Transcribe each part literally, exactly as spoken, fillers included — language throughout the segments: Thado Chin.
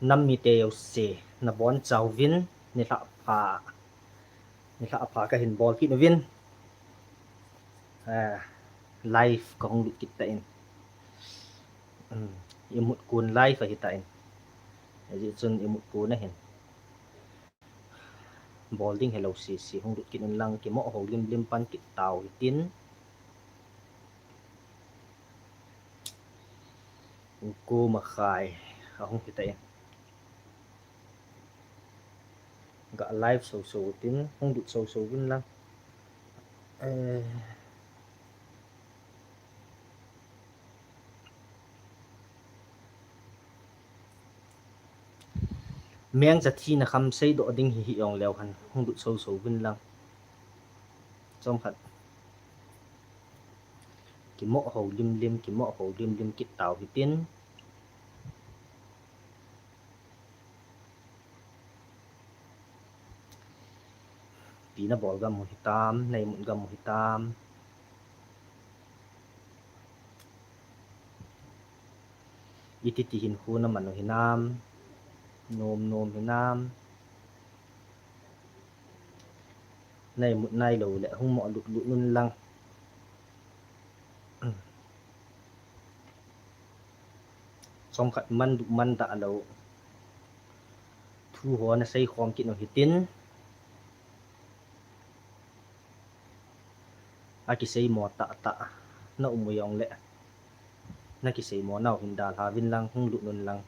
Nam mite jouse, nabonchauvin, nilhah pha, nilhah pha kahin bol kit uvin. Eh, live kahung lut kit tan. Hmm, imut kon live ahitan. Ajeh chun imut kon ahin. Bol ding helou sisi, hung lut kit un lang, kimoh hou limlim pan kit tau hitin. Ko makhai ahung hitan. Ga live soso tin, hung lut soso vin lang. Eh, meng cha thina kham seidoh ding hi hijong leu hen, hung lut soso vin lang. Chomkhat. Kimoh hou limlim, kimoh hou limlim kit tau hitin. Ipi nabol gam u hitam, na imut gam u hitam. Iti ti hinkho naman u hinam, nom nom hinam. Na imut nailou le hung moh lut lut un lang. Chomkhat man duh man dah lou. Thu ho nasei khom kit u hitin. Akiseimo tahtah na um u jong le, nakiseimo nau hin dalha vin lang, hung lut un lang.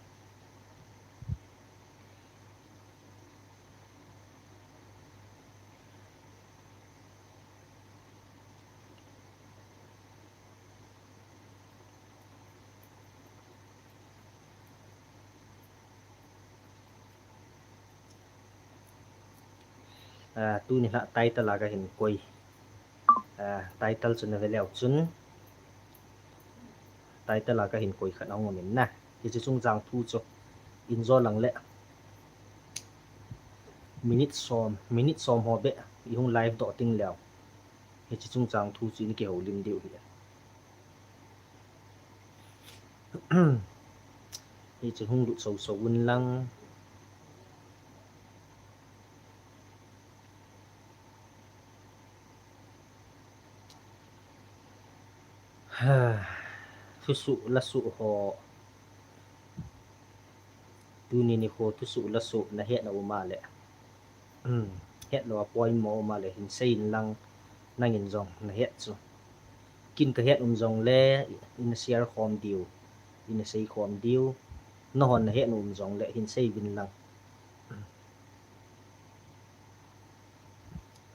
Ah, tuni lah title a kahin koi. Ah, title chu nave leu chun. Title a kahin koi khat ahung um in na. Hiche chungchang thu chu. Injo lang le. Minute som, minute som ho beh. Ihung live doh ting leu. Hiche chungchang thu chu in kihoulim diu hi. Hiche hung lut soso un lang. Thusoh lasoh ho. Tuni nikho thusoh lasoh nahet na um a le. Hmm, hetlou a poimo um a le hin sei in lang nangin jong nahet chu. Kin kahet um jong le ina share khom diu, ina sei khom diu. Nahon nahet um jong le hin sei vin lang.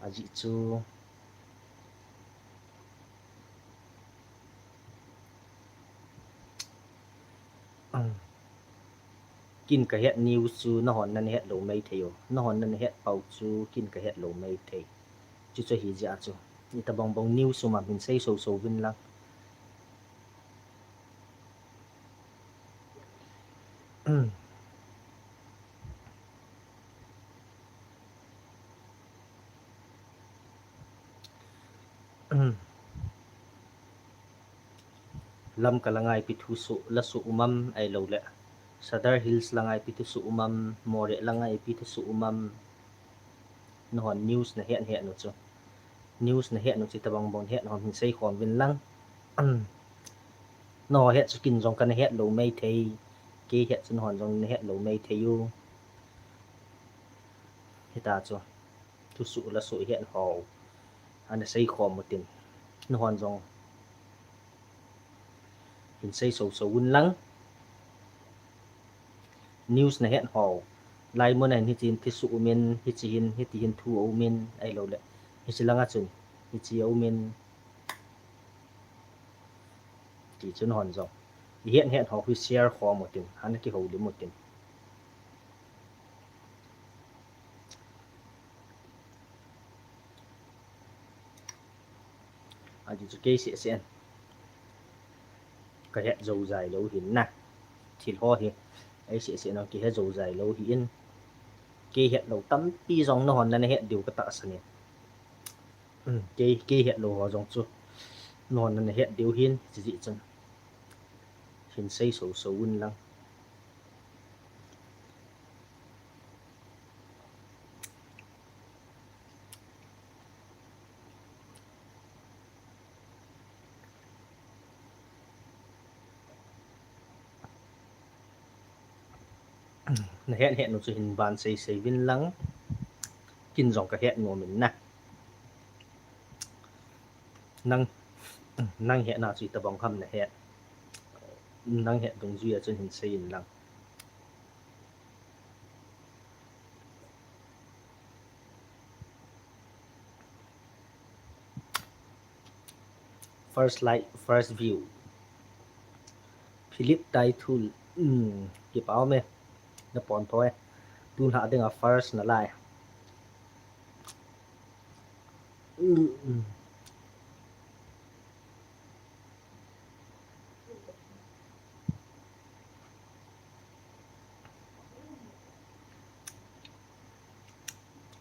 Ajeh chu. Kin kahet news chu nahon nana het lou maithei u. Nahon nana het pau chu kin kahet lou maithei. Chuchu ahi jeh a chu. Itobang bang news um a hin sei soso vin lang. Lamka langa ipi thusoh lasoh um am ahilou le. Sadar Hills langa ipi thusoh um am, Moreh langa ipi thusoh um am. Nahon news nahet het u chu. News nahet u chu itobang bang het u ham hin sei khom vin lang. Nahon het chu kin jong kana het lou maithei. Kei het chu nahon jong nahet lou maithei u. Hita chu. Thusoh lasoh het ho. Ana sei khom u tin. Nahon jong. Hin sei soso un lang. News nahet ho. Laimun a hin hiche hin thusoh um in, hiche hin, hiti hin thu aum in, ahilou le. Hiche langa chun, hiche aum in. Ti chu nahon jong. Ihet het ho hi share khom u tin, ana kihoulim u tin. Ajeh chu kei seh seh in. Kahet jou jai lou hin na. Thil ho hi. Ei seh seh in kihe jou jai lou hin. Kei het lou tampi jong nahon nana het diu katahsan in. Kei, kei het lou ho jong chu. Nahon nana het diu hin, chuti chun. Hin sei soso un lang. Na het het nu chu hin ban sei sei vin lang. Kin jong ka het nom in na. Nang, nang hetna chu itobang ham na het. Nang het dungjuia chun hin sei in lang. First like, first view. Philip Taithul, um, kipah ume. Na pon tho e. Tun ha dinga first na lai. Um, um.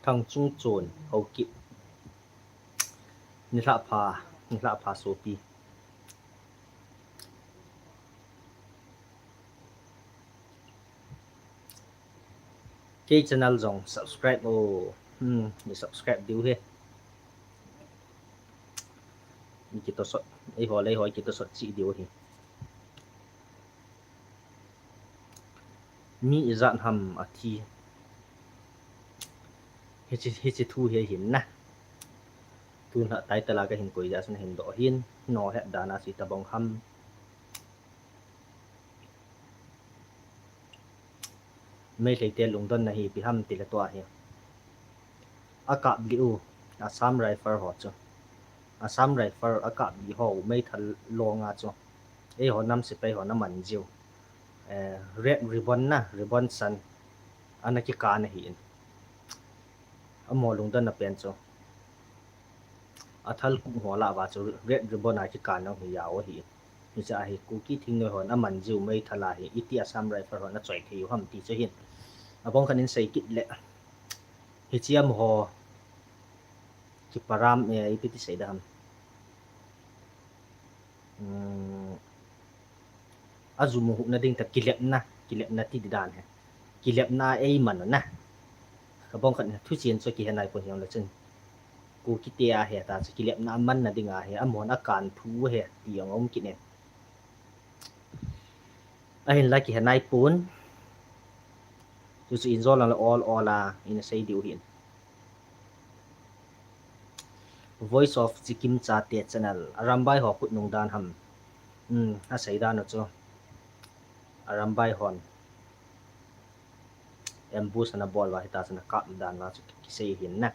Thangchungchon Haokip. Nilhah pha, nilhah pha sopi. Kei channel jong subscribe o. Hmm, ni subscribe diu he. Ni kitosot, eiho le eiho kitosot chi diu hi. Mi ijat ham athi. Hichi, hichi thu hi hin na. Tun ha title a ka hin koi ja sun hin do hin. No het dan a si tabong ham. Meitei te lungdon na hi ipi ham ti le tua hi. A kap li u, Assam Rifle ho chu. Assam Rifle a kap li ho, meithal long a chu. Eiho nam sepai ho na man jiu. Eh, red ribbon na, ribbon san. Ana kikan ahi in. Amaho lungdon na pen chu. A thal kung ho lah uva chu red ribbon a kikan nong hi jao ahi. Hiche a hi Kuki thingnoi hon aman jiu meithal a hi iti Assam Rifle hon achoi thei u ham ti chu hin. Abang khan in sei kit le. Hiche amaho kiparam e, ipi ti sei da ham. Um, a ju mu hupna ding ta kilepna, kilepna ti di dan he. Kilepna ei man na. Ka bong khat thu chen chu kihe nai pon hiam le chun. Kuki te a he ta chu kilepna man na ding a he, amahon akan thu he ti jong um kit e. Ahin la kihe nai pon. Chu chu in jol lang le ol ol a, in sei diu hin. Voice of Sikkim Chate Channel, Arambai ho khut nung dan ham. Hmm, asei dan u chu. Arambai hon ambush ana bol uva hita chun akap dan uva chu kisei hin na.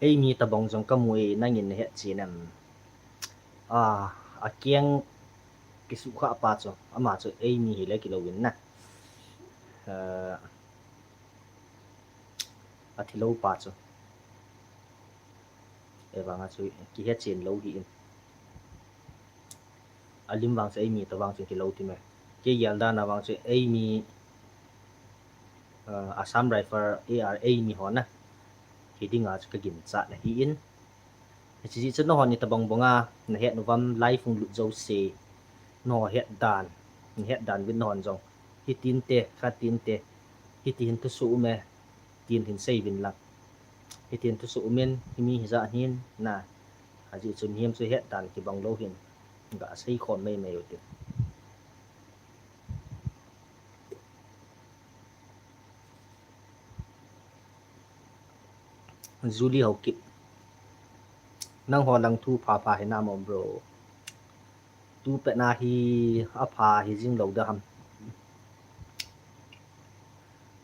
Eimi tabong jong kamu e, nangin nahet chen em? A, akeng kisukha pa chu, ama chu eimi hile kilou in na. A, athilou pa chu. Evang a chu kihet chen lou hi in. Alim vang chu eimi tabang chu kilou ti me. Kei gel dan a vang chu eimi, uh, Assam Rifle A R eimi ho na. Hi ding a chu ka ginchat na hi in. Hiche jeh chun nahon ni tabang bang a nahet nu vam lai phung lut jouse. Nahet dan, nahet dan vin nahon jong. Hitin te, khatin te. Hiti hin thusoh um e. Tin hin sei vin lang. Hitin thusoh um in, himi hijat hin, na. Ajeh chu mihem chu het dan kibang lou hin. Ga sei khom mei mei u tin. Julie Haokip. Nangho lang thu pha pha hi nam o bro. Tupet na hi apha hi jing lou da ham.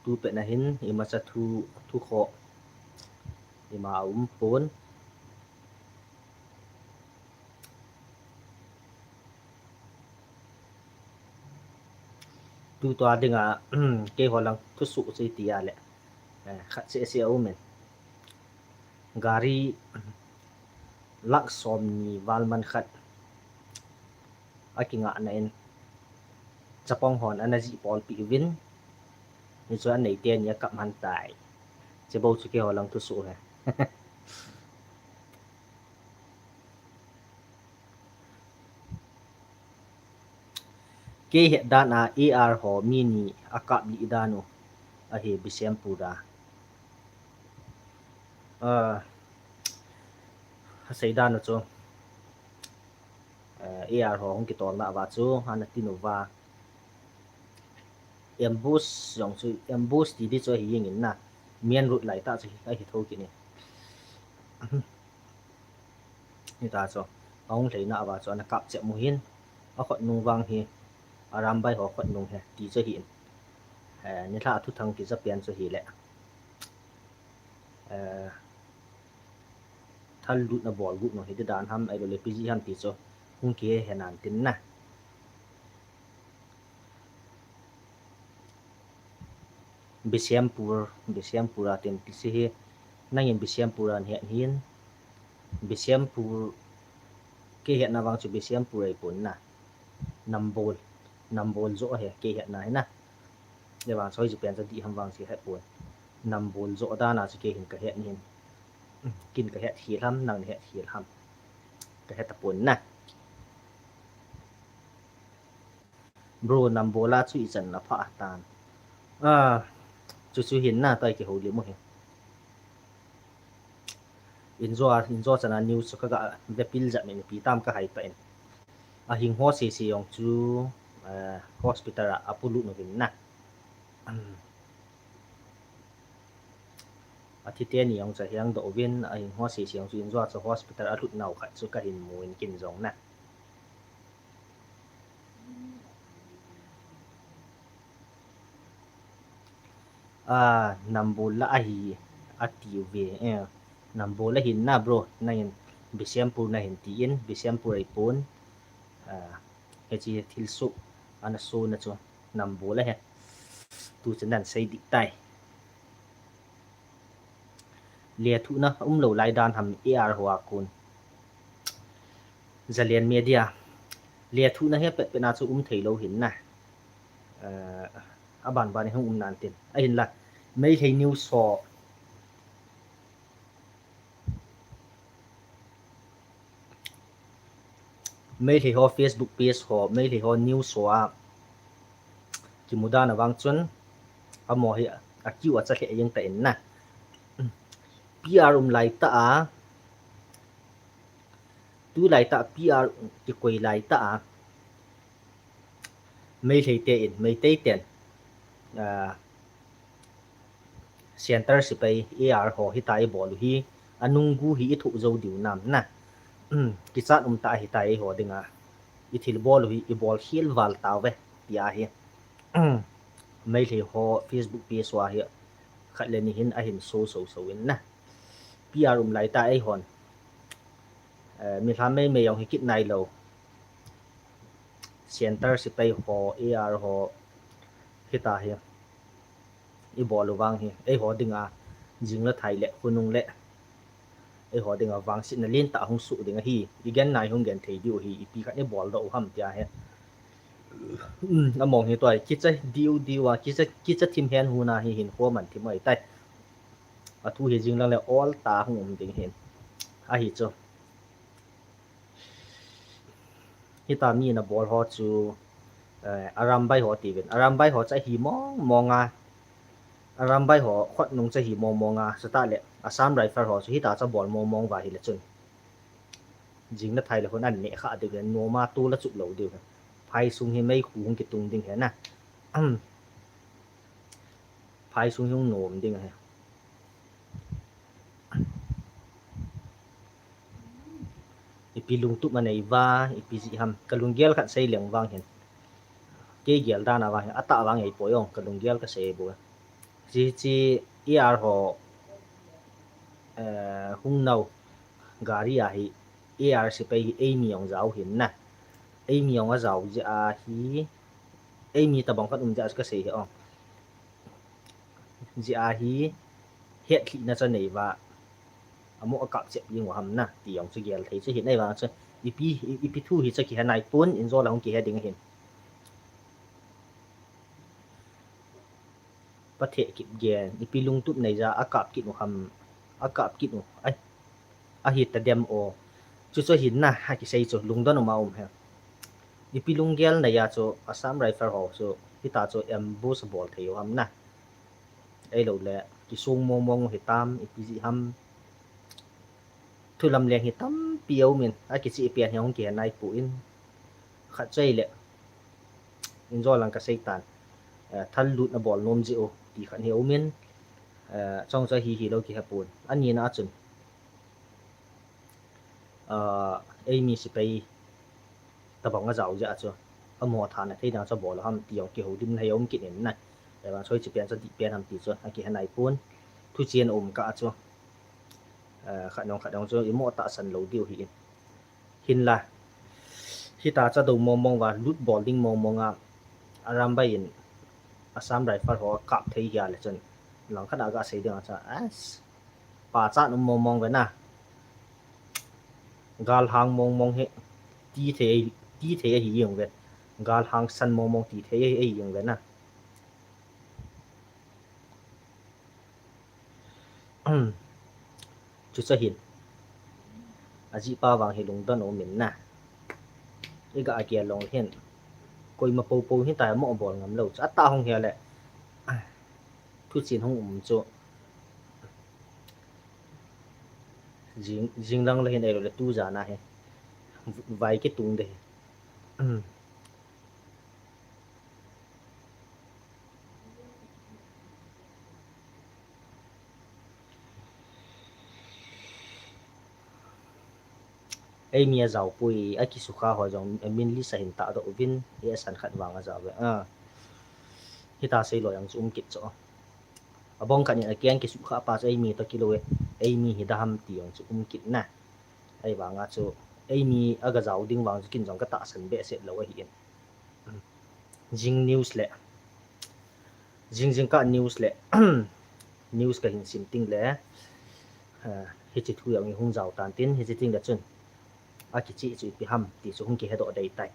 Tupet na hin imacha thu, thu kho. Ima um pon. Tutua dinga, keiho lang thusoh chu iti a le. Eh, khat seh seh a um in. Gari lakh somni val man khat. Akingah na in. Chapang hon ana jih polpi uvin. Hichu anei teni akap man tai. Chebou chu keiho lang thusoh he. Kei het dan a A R ho mi ni akap lih dan u ahi Bishnupur a. Ah, Asei dan u chu, eh, A R ho hung kitolna uva chu ana tin uva. Ambush jong chu, ambush ti di chu ahi jeng in na. Main road lai tah chu ahi tho kit in. Hita chu, ahung lheina uva chu ana kap chep u hin, akhut nung vang hi, Arambai ho khut nung hi ti chu ahi in. Eh, nilhah thuthang kija pen chu ahile, eh, thal lutna bol gu nu hiti dan ham, ahilou le ipi jeh ham ti chu hung kihe nan tin na. Bishnupur, Bishnupur a tin ti si hi, nangin Bishnupur a nahet hin, Bishnupur, kei hetna vang chu Bishnupur ahipon na. Nambol, Nambol joh ahi, kei hetna hi na. Ahivang chu hoiche pen chu dih ham vang chu hepon. Nambol joh dan a chu kei hin kahet hin. Kin kahet khel ham, nang nahet khel ham, kahe tapon na. Bro, Nambol a chu ichan apha tan. Ah, chu chu hin na, tua kihoulim u hi. Injo, injo chan a news chu kaga ve pil jat in, ipi tam kahai pah in. Ahing ho sese jong chu, eh, hospital a apolut uvin na. Athi teni jong chu aheng doh uvin, ahing ho sese jong chu injo a chu hospital a alut nau khat chu kahin mu in kin jong na. Ah, Nambol a ahi, ati uve, eh, Nambol a hin na bro, nangin Bishnupur nahin tin, Bishnupur ahipon, ah, hiche thilsoh ana sona chu Nambol ahi. Tu chu nan sei dih tai. Lethuhna umlou lai dan ham A R ho a kon. Zalen Media. Lethuhna hi apet pet na chu um thei lou hin na. Eh, aban ban hung um nan tin. Ahinla, Meitei news ho, Meitei ho Facebook page ho, Meitei ho news ho a kimu dan a vang chun, amaho hi akiu acha lheh jeng tan na. P R um lai tah a, tulai tah P R kikoi lai tah a, Meitei te in, Meitei ten, ah, Centre Sepai A R ho hita ibol u hi, anung gu hi ithoh jou diu nam na. Kichat um tah hita eiho dinga. Ithil bol u hi ibol khel val tauve, tia hi. Meitei ho Facebook page a hi khat le ni hin ahin so so so in na. P R um lai tah eihon, eh, milham mei mei jong hi kit nailou. Centre Sepai ho, A R ho, hita hi ibol u vang hi, eiho dinga jing le thai le khonung le, eiho dinga vangsetna lentah hung soh ding ahi, igel nai hung gel thei diu ahi, ipi khat ibol doh u ham tia hi. Um, among hi tua, kicha diu diu a, kicha, kicha thim hen huna hi hin khoman thim ahitai. Athu hi jing lang le ol tah hung um ding hin. Ahi chu. Hita mi nabol ho chu, eh, Arambai ho tiuvin. Arambai ho chu ahi mong mong a. Arambai ho khut nung chu ahi mong mong a. Chutah le Assam Rifle ho chu hita chu abol mong mong uva ahile chun, jing le thai le khun an neh kha diu hin, nom a tol achup lou diu hin. Phaisung hi meikhu hung kitung ding hi na. Phaisung hi hung nom ding ahi. Ipi lungtup anei uva, ipi jeh ham, kalunggel khat sei leng vang hin. Kei gel dan a vang hin, atah vang ahipoi ong, kalunggel kasei bou. Hiche, hiche A R ho, eh, hung nau gari a hi, A R sepai hi eimi jong jao hin na. Eimi jong ajao jeh a hi, eimi tabang khat um jeh a chu kasei hi ong. Jeh a hi, hetlhihna chu anei uva, amaho akap chep jing u ham na, ti jong chu gel thei chu hin, ahivang chu, ipi, ipi thu hi chu kihe naipon, injo la hung kihe ding ahin. Pathen Kipgen, ipi lungtup nei jeh a akap kit u ham, akap kit u, ai, ahi tadem o. Chu chu hin na, akisei chu, lungdon um a um hi. Ipi lunggel nei a chu, Assam Rifle ho chu, hita chu ambush abol thei u ham na. Ahilou le, kisong mong mong u hitam, ipi jeh ham. Thu lamleng hi tampi aumin, akicheh pen hi hung kihe naipon. Khat chu ahile, injo lang kasei tan, eh, thal lut abol nom jeh u ti khat hi aumin, eh, chong chu ahi hilou kihepon. Anina a chun, ah, eimi sepai tabang ajao jeh a chu, amaho thana thei dang chu abol u ham ti jong kihoulimna hi aum kit in na. Ahivang chu hiche pen chu adih pen ham ti chu akihe naipon. Thuchen aum kah a chu, eh, khat jong khat jong chu imo tahsan lou diu ahin. Hinla, hitia chu adou mong mong uva, lut bol ding mong mong a, Arambai in Assam Rifle ho akap thei hia le chun, langkhat a gasei ding a chu, as, pachat um mong mong uve na. Galhang mong mong hi, ti thei, ti thei ahi jeng uve. Galhang san mong mong ti thei ahi, ahi jeng uve na. Chuche hin, ajihpa vang hi lungdon aumin na. Iga gel long hin, koima poupou hitia mo bol ngam lou chu, atah hung hia le, thuchen hung um chu, jing, jing lang le hin ahilou le tu jan a hi, vai kitung de hi. Eimi ajaopoi, akisukha ho jong, eh, min list a hin tahdoh uvin, eh, asan khat vang ajao uve. Ah. Hitia seilou jong chu um kit chu. Abang khat in akeng kisukha pa chu eimi toh kilou e, eimi hi da ham ti jong chu um kit na. Ahivanga chu, eimi aga jao ding vang chu ken jong katahsan behseh lou ahin. Jing news le, jing jingkah news le, news kahin sim teng le, eh, hiche thu jong ihung jao tan tin, hiche teng le chun, akicheh chu ipi ham ti chu hung kihedoh dei tai.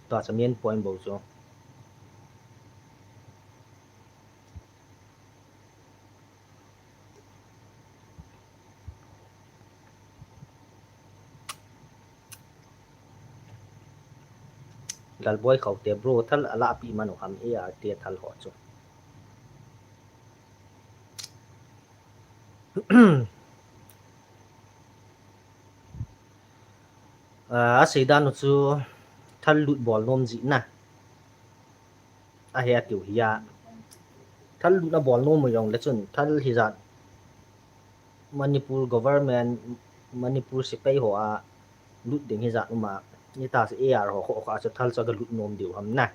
Tua chu main point bou chu. Lalboi Khaute bro, thal alahpeh man u ham, A R te thal ho chu. Ah, asei dan u chu thal lut bol nom jeh na. Ahi atiu hi a. Thal lut abol nom u jong le chun thal hijat Manipur government, Manipur sepai ho a lut ding hijat um a. Hitia chu A R ho kho kha chu thal chu aga lut nom diu ham na.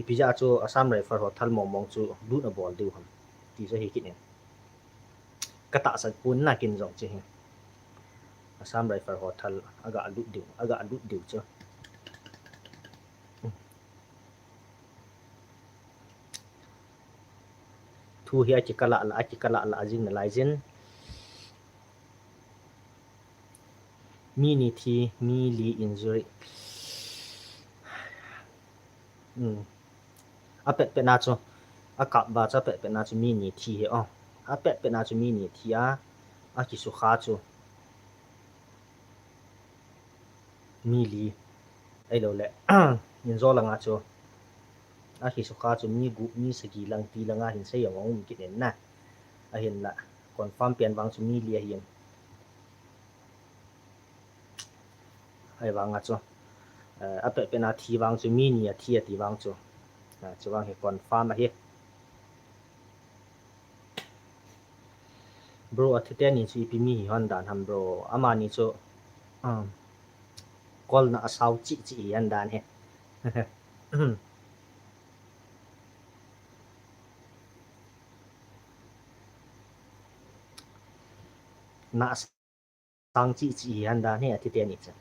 Ipi jeh a chu Assam Rifle ho thal mong mong chu lut abol diu ham ti chu ahi kit in. Katahsan pon na ken jong chu hi. Assam Rifle ho thal aga lut diu, aga lut diu chu. Thu hi akikah lah lah, akikah lah lah, ajing nalai jin. Mi ni thi, mi li injury. Hmm. Apet pet na chu, akap uva chu apet pet na chu mi ni thi hi o. Apet pet na chu mi ni thi a, akisukha chu mi li. Ahilou le, injo langa chu, akisukha chu mi gup, mi sagi lang ti langa hin sei jong um kit in na. Ahinla, confirm pen vang chu mi li ahin. Ahivanga chu, eh, apet pet na thi vang chu mi ni athi ati vang chu. Ah, chu vang hi confirm ahi. Bro, athi teni chu ipi mi hi hon dan ham bro. Amani chu, um, kolna asao cheh cheh hi hon dan hi. Na sang cheh cheh hi hon dan hi athi teni chu.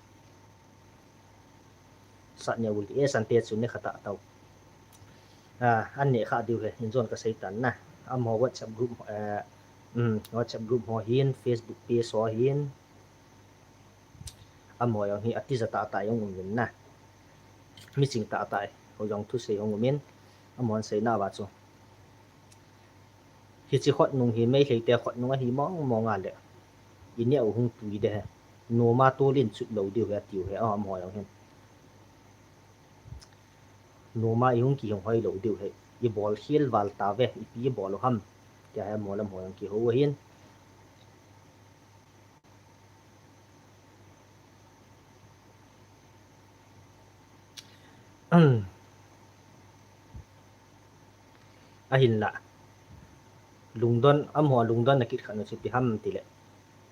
Sat neo ul ti e san te chu ne kha ta tau. Ah, an ne kha diu he, injon kasei tan na. Amaho WhatsApp group, eh, um, WhatsApp group ho hin, Facebook page ho hin. Amaho jong hi atija tah tah jong um in na. Miching tah tah, ho jong thusei jong um in. Amahon seina uva chu. Hiche khotnung hi Meitei te khotnung ahi mong mong a le. Ineh u hung tui de he. Noma tol in chut lou diu he atiu he, amaho jong hin. Noma ihung kihung hoi lou diu he. Ibol khel val tave, ipi ibol u ham. Tia hi amaho lam ho jong kihou ahin. Ahinla, lungdon, amaho lungdonna kit khat nu chu ipi ham tile,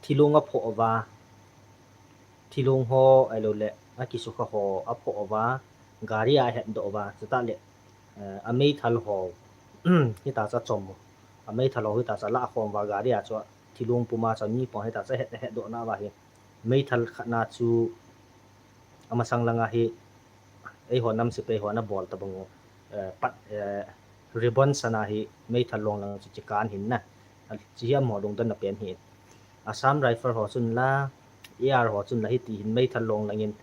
thilong aphoh uva, thilong ho, ahiloule akisukha ho aphoh uva, gari a ahetdoh uva, chutah le, eh, ameithal ho, hita chu achom u, ameithal ho hita chu alah khom uva, gari a chu thilong puma chu ami pong hita chu ahet, ahetdoh nauva hi, meithal khat na chu amasang langa hi, eiho nam sepai hon abol tobang u, eh, pat, eh, ribbon sana hi meithal long lang chu chikan hin na. Hiche hi amaho lungdonna pen hi. Assam Rifle ho chun la, A R ho chun la hiti hin meithal long langin,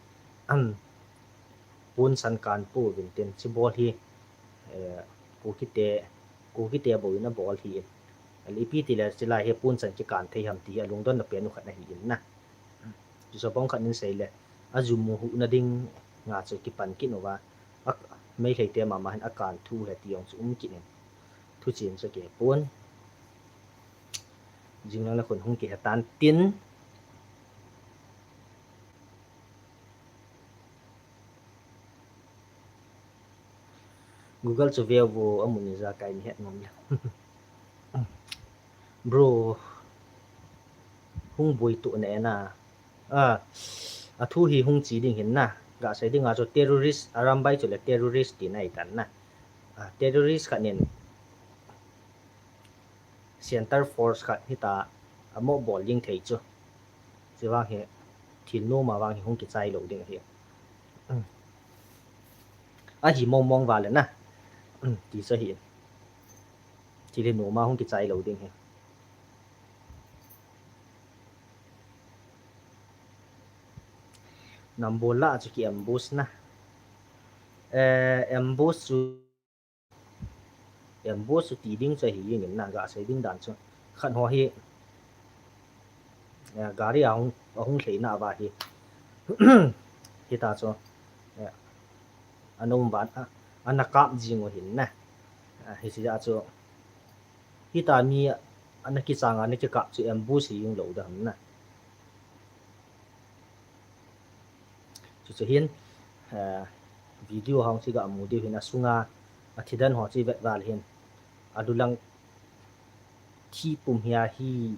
ponsan kan pouvin tin, hiche bol hi, eh, Kukite, Kukite bou in abol hi in. Ipi tile hiche lai hi ponsan kikan thei ham ti hi alungdonna pen u khat ahi in na. Chuche bang khat in seile, ajum u huhna dinga chu kipan kit uva, a, Meiteite mama hin akan thu hi ti jong chu um kit in. Thuchen chu kihepon. Jinglang le khun hung kihetan tin. Google chu veu vo, amun ijakai nahet ngam le. Bro, hung boitoh na e na. A, athu hi hung che ding hin na. Gasei dinga chu terrorist, Arambai chule terrorist tina ahitan na. A, terrorist khat nin center force khat hita amoh bol ding thei chu. Hiche vang hi thil noma vang hi hung kichai lou ding ahi. Ahi mong mong vale na. Ti chu ahi. Thil hi noma hung kichai lou ding ahi. Nambol lah chu ki ambush na. Eh, ambush chu, ambush chu ti ding chu ahi jeng in na, gasei ding dan chu. Khat ho hi, eh, gari ahung, ahung lhei nauva hi. Hita chu, eh, ana um uva, a, ana kap jing u hin na. Eh, hiche a chu, hita mi ana kichanga ana kikap chu ambush hi jeng lou ding ham na. Chuche hin, eh, video hung chu ga mu diu hin asunga, athi dan ho chu ivet val hin. Alulang thi pum hi ahi,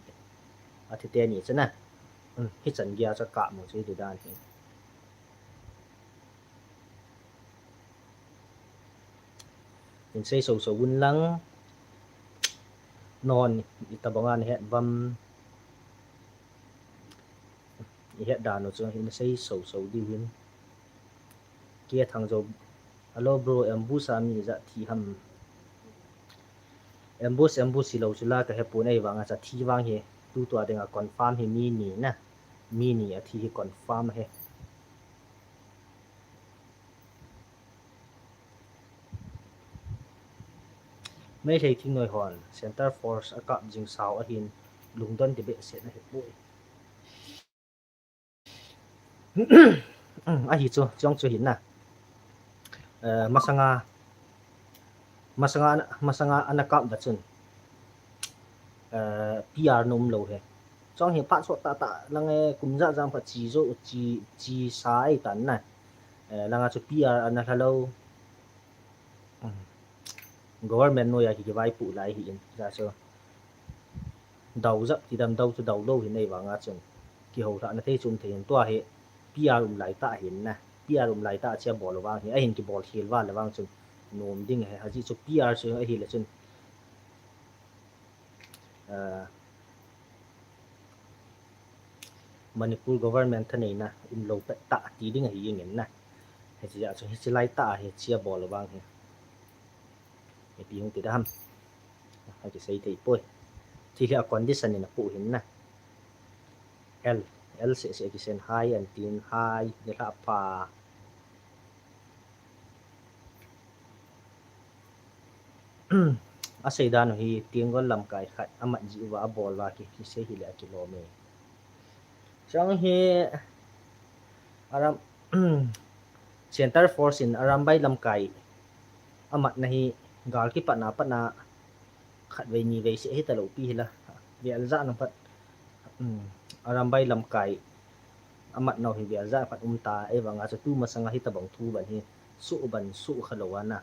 athi teni chu na. Hmm, hichan geiya chu kap mu chu ilu dan hin. Hin sei soso un lang. Nahon itobanga nahet uvam. Ihet dan u chu hin sei soso diu hin. Kia Thangjo. Hello bro, ambush a mi ijat thi ham? Ambush, ambush hilou chu la kahepon, ahivanga chu athi vang hi. Tutua dinga confirm hi mi ni na. Mi ni athi hi confirm ahi. Meitei thingnoi hon center force akap jing sao ahin, lungdon ti behseh na hipoi. Ahi chu, chong chu hin na. Eh, masanga, masanga, masanga ana kap da chun, eh, P R na um lou hi. Chong hi phat sot tah tah lang e, kum ja jang phat chi jo, chi, chi sa ahitan na. Eh, langa chu P R ana lha lou. Government noiya hi kivaipoh lai hi in, ja chu. Dau jap ti dam dau chu dau lou hin, ahivanga chun kihoulhahna thei chu um thei hin, tua hi P R um lai tah hin na. P R um lai tah chia bol vang hi, ahin kibol khel val le vang chun nom ding ahi, ajeh chu P R chu ahile chun, ah, Manipur government thaneina umlou pet tah ti ding ahi jeng in na. Hiche a chu hiche lai tah a hi chia bol vang hi. Ipi hung ti da ham. Akisei thei poi. Thil hi a condition in apoh hin na. L, L seh seh akisen hai, antin hai, nilhah pha. Asei dan u hi Tenggol lamkai khat amat jeh uva abol uva ki, kisei hile akilom e. Chong hi Aram, Center Force in Arambai lamkai amatna hi gal kipatna patna khatvei nivei seh hita lou pi hila, vel jat na phat, um, Arambai lamkai amat nau hi vel jat phat um ta, ei vang a chu tu masanga hitabang thu ban hi, su ban su kha lou ana.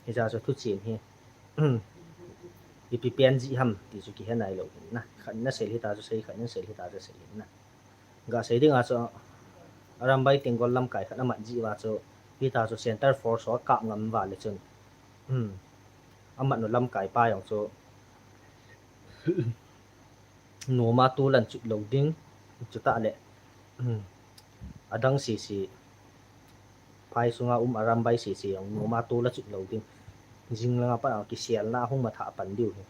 Hija chu thuchen hi, ipi pen ji ham ti chu kihe nai lou hin na. Khat na sei hita chu sei, khat na sei hita chu sei hin na. Ga sei dinga chu Arambai Tenggol lamkai khat amat ji va chu, hita chu center force ho kap ngam va le chun, um, amat nu lamkai pa jong chu noma tolan chut lou ding, chutah le, um, adang sese, phai sunga um Arambai sese jong noma tola chut lou ding. Jing langa pat a kiselna hung matha pan diu hi.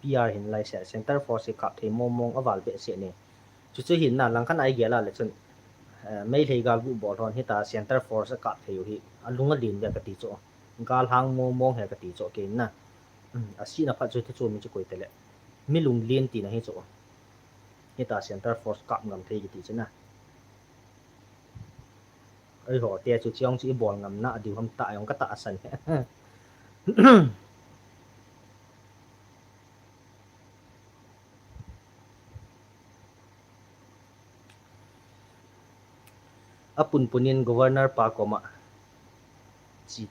P R hin lai se, center force hi kap thei mong mong aval behseh ne. Chuchu hin na langkhat a igel a le chun, eh, Meitei galgu bol hon hita center force akap thei u hi alung alen ve kati chu. Gal hang mong mong he kati chu kei na. Um, asina phat chu thu chu mi chu koi tele. Mi lunglen tina hi chu. Hita center force kap ngam thei kiti chu na. Eiho te chu chiong chu ibol ngam na diu ham ta jong ka tahsan. Apunpun in governor pa koma chi,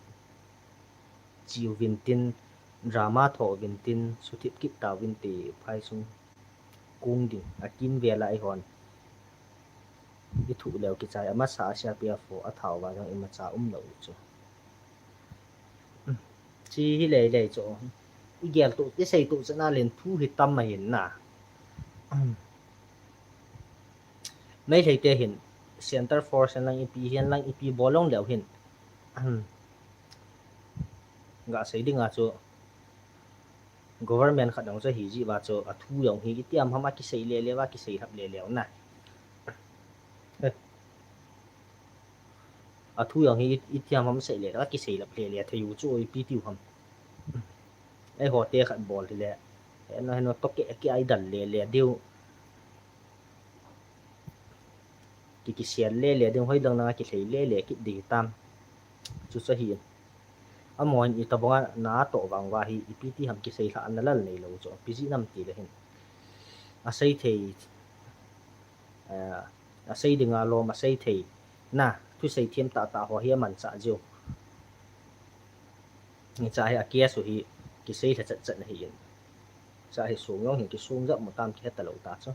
chi uvin tin, drama tho uvin tin, suthip kit ta uvin ti phai sung kung ding, akimvel a eihon ithu leu kichai, amasa a C R P F ho atha uva jong imacha um lou chu. Chi hi lei lei chu. Igel tu, isei tu chana len thu hi tam ahin na. Meitei te hin center force hen lang ipi hen lang ipi bol long leu hin, ga sei dinga chu government khat dang chu hi ji va chu athu jong hi itiam ham a kisei le le va kisei lhap le le na. Athu jong hi itiam ham sei le le va kisei lhap le le thei u chu ipi tiu ham. Eiho te khat bol hi le, heno heno to ke ke ai dal le le diu. Ki kisel le le ding, hoidang na kithei le le kit ding tam. Chu chu hi. Amon itabanga na to vang va hi ipi ti ham kisei lha an lal nei lou chu. Pi ji nam ti le hin. Asei thei, eh, asei dinga lom, asei thei na, thusei thiam tah tah ho hi amanchah jiu. Hicha hi a case u hi kisei lha chat chat na hi in. Cha hi sung jong hi kisung jap mo tam kihe ta lou ta chu.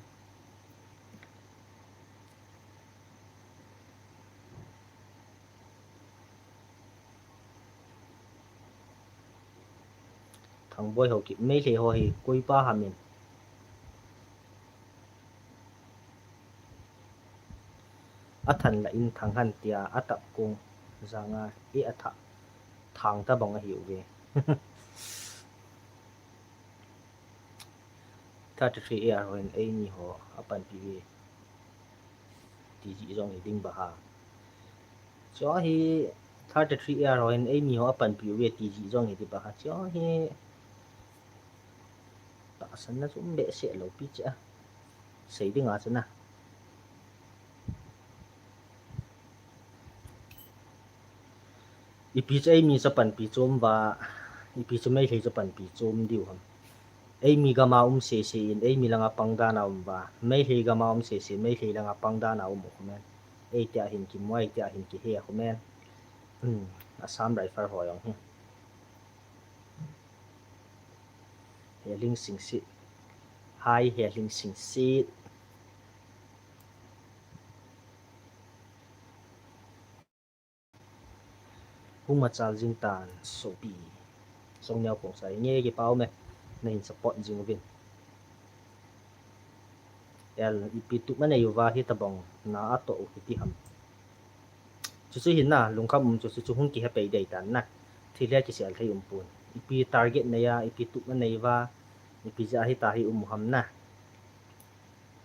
Thangboi Haokip, Meitei ho hi koi pa ham in. Athan la in thang han tia atap kung janga e atha thang ta bang ahi uve. Thirty three A R ho in eimi ho apanpi uve ti ji jong hi ding ba ha. Chu hi thirty three A R ho in eimi ho apanpi uve ti ji jong hi ding ba ha. Chu hi tahsan na chu um behseh lou pi cha. Sei dinga chu na. Ipi chu eimi chu panpi chom va, ipi chu Meitei chu panpi chom diu ham. Eimi gama um sese in, eimi langa pang dan a um va. Meitei gama um sese, Meitei langa pang dan a um u khomen. Ei tia hin kimu, ei tia hin kihe khomen. Hmm, Assam Rifle ho jong hi. Heling Singsit. Hai Heling Singsit. Hung machal jing tan sopi. Song Neo Khongsai, nge kipa ume, na hin support jing uvin. El ipi tup ma nei uva hitabang na atoh u hiti ham. Chuchu hin na, lungkham um chu, chuchu hung kihe pei dei tan na. Thil hi kisel thei um pon. Ipi target nei a, ipi tup ma nei uva, ipi ja hita hi um u ham na.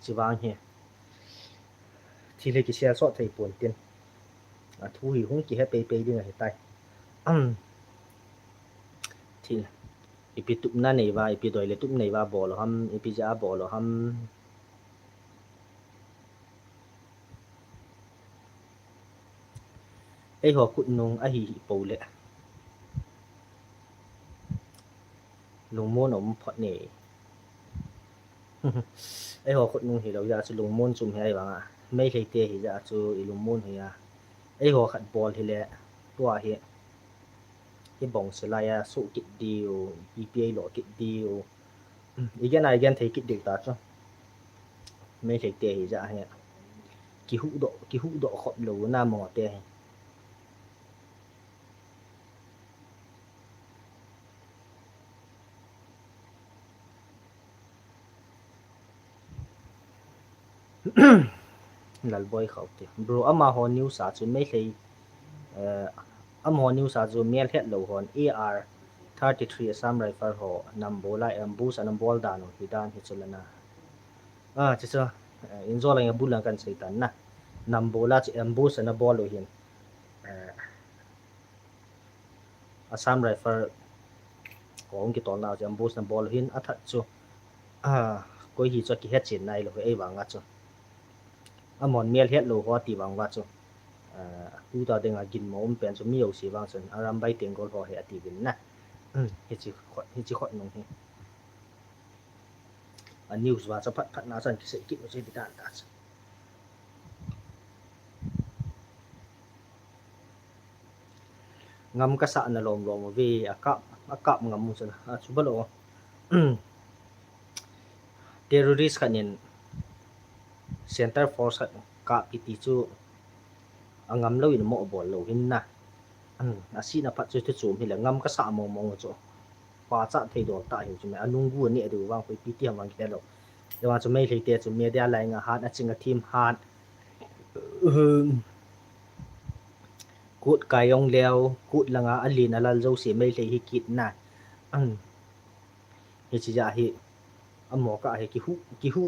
Chivang hi. Thil hi kisel sot thei pon tin. Athu hi hung kihe pei pei ding ahi tai. Thil. Ipi tupna nei uva, ipi doi le tup nei uva bol u ham, ipi ja bol u ham. Eiho khutnung ahi hi pou le. Lungmon um phot ne. Eiho khutnung hilou jeh chu lungmon chu um hi ahivanga. Meitei te hi jeh chu i lungmon hi a. Eiho khat bol hile. Tua hi. Hi bong se lai a, su kit diu, ipi lo kit diu. I gen a i gen thei kit diu ta chu. Meitei te hi jeh hi. Kihuhdoh, kihuhdoh khop lou na mo te hi. Lalboi khau te. Bro, amaho news a chu Meitei, eh, amaho news a chu mel het lou hon A R thirty-three Assam Rifle ho nam bol a ambush ana bol dan u hi dan hi chu lana. Ah, chu chu, eh, injo lang a bul lang kan sei tan na. Nam bol a chu ambush ana bol u hin. Eh, Assam Rifle ho hung kitol na chu ambush ana bol u hin a that chu. Ah, koi hi chu kihet chen nai lou ei vang a chu. Amon mel het lou ho ti vang va chu. Ah, tu ta ding a ginmo um pen chu mi jouse vang chun Arambai Tenggol ho hi ati vin na. Hmm, hichi khot, hichi khutnung hi. A news va chu phat phat na chan kisei kit u chu ti dan ta chu. Ngam kasa na lom lom ve a kap, a kap ngam mu chu na. A chu ba lo. Terrorist khat nin center force khat kap kiti chu a ngam lou in mo bol lou hin na. Hmm, a sina phat chu thu chom hi le ngam kasa mong mong chu. Pachat thei dol ta hi chu me anung gu ne du vang koi pi ti ham vang kilo. Ewa chu Meitei te chu media lai nga hat a ching a thim hat. Um, kut kai ong leo, kut langa a lin a lal jouse Meitei hi kit na. Um, hichi jeh hi, amo ka hi kihu, kihu,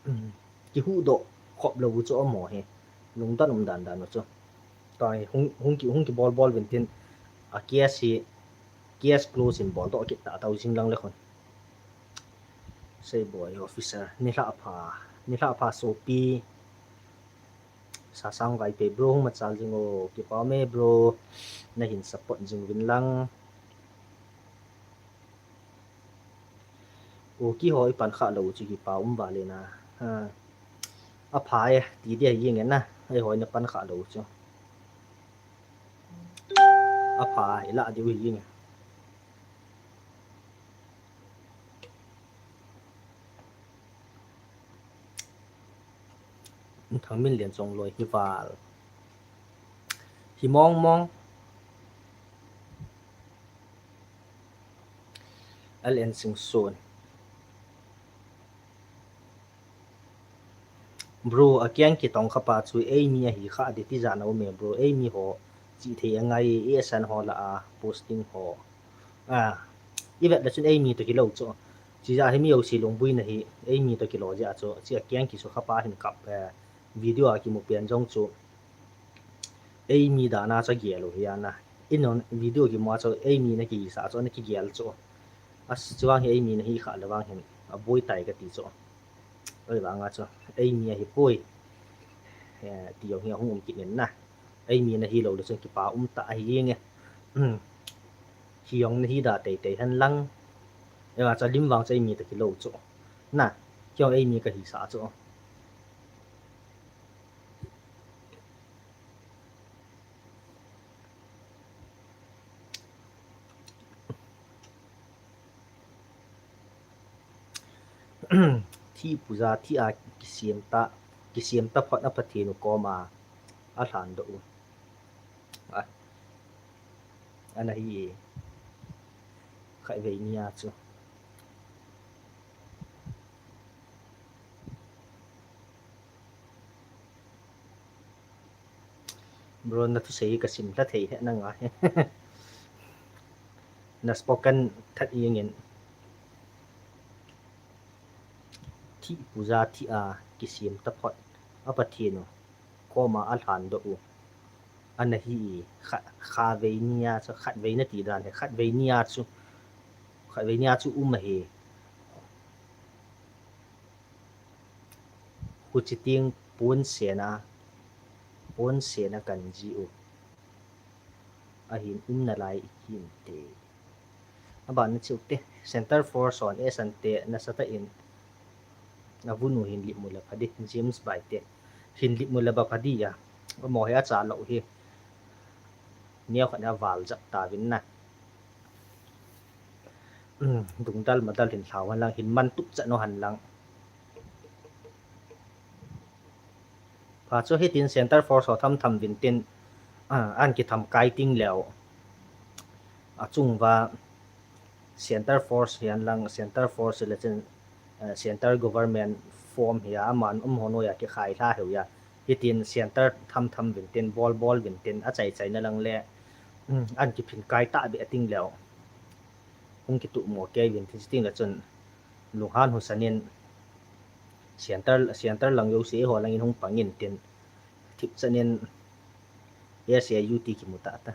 um, kihuhdoh khop lou chu amo hi. Lungdon um dan dan chu. Tua hi hung, hung ki, hung kibol bol vin tin, a case hi, case close in bol doh kit ta tau jing lang le khun. Sei boi officer, nilhah pha, nilhah pha sopi. Sasang Vaiphei bro, hung machal jing o, kipa me bro, na hin support jing vin lang. O, keiho i pan kha lou chu kipa um vale na. Ha. A pha e, ti dia hi nge na. Eiho i na pan kha lou chu. A pha, i la diu hi nge. Thangminlen Chongloi hi val. Hi mong mong. L N Singson. Bro, a kiang kitong kha pa chu eimi ahi kha di ti jan a um e bro, eimi ho chi thei a ngai, A S N ho la a posting ho. A, i vet le chun eimi to kilou chu. Chi ja hi mi jouse lungbuina hi, eimi to kilou ja chu. Chi a kiang kisu kha pa hin kap, eh, video a kimu pian jong chu. Eimi dan a chu gel u hi a na. I non video kimu a chu eimi na kisa chu na kigel chu. A s-, chuang hi eimi na hi kha le vang hin a boi tai ka ti chu. Ei vang a chu eimi ahi poi. Eh, ti jong hi a hung um kit nin na. Eimi na hi lou le chun kipa um ta ahi nge. Hmm. Hi jong na hi da tei tei hen lang. Ei vang chu lim vang chu eimi ta kilou chu. Na, hi jong eimi ka hisa chu. Thi puja thi a kisem ta, kisem ta phot a Pathen u koma a lhan doh u. A, ana hi e. Khatvei nia chu. Bro, na thusei hi ka sim lha thei he na nga he. Na spoken that i ngin. Thi puja thi a kisem ta phot a Pathen u koma a lhan doh u. Ana hi e, kha, khatvei nia chu, khatvei na ti dan he, khatvei nia chu, khatvei nia chu um ahi. Huchi ting pon sena, pon sena kan ji u. ahin umna lai ikin te. Aban na chiu te, Center Force hon S N te nasatah in avun u hin lip mu le pha di, James Bai te hin lip mu le ba pha di a. Amaho hi acha lou hi. Neo khat na val jap ta vin na. Dungdal madal hin lhau hen lang, hin man tup chan u hen lang. Pha chu hitin Center Force ho tham tham vin tin, a, an kitham kai ting leu. Achung va Center Force hihen lang, Center Force le chun, a, Center Government form hi a, aman um ho noi a kikhai lha heu a. Hitin Center tham tham vin tin, bol bol vin tin, achai chai na lang le, um, an kiphin kai ta be ating leu. Hung kitu mo kei vin tin, ting le chun, lunghan husanin, Center, Center lang yo se ho langin hung pangin tin, thip chanin, S A U T kimu ta ta.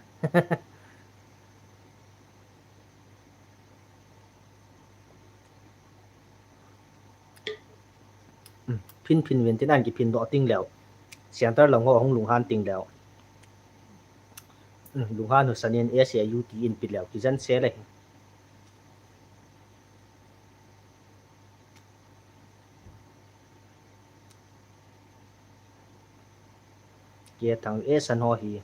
Phin phin vin tin an kiphin doh ting leu. Center lang ho hung lunghan ting leu. Lunghan husanin S A U T in pi leu. Kijen se le. Kei thang S N ho hi.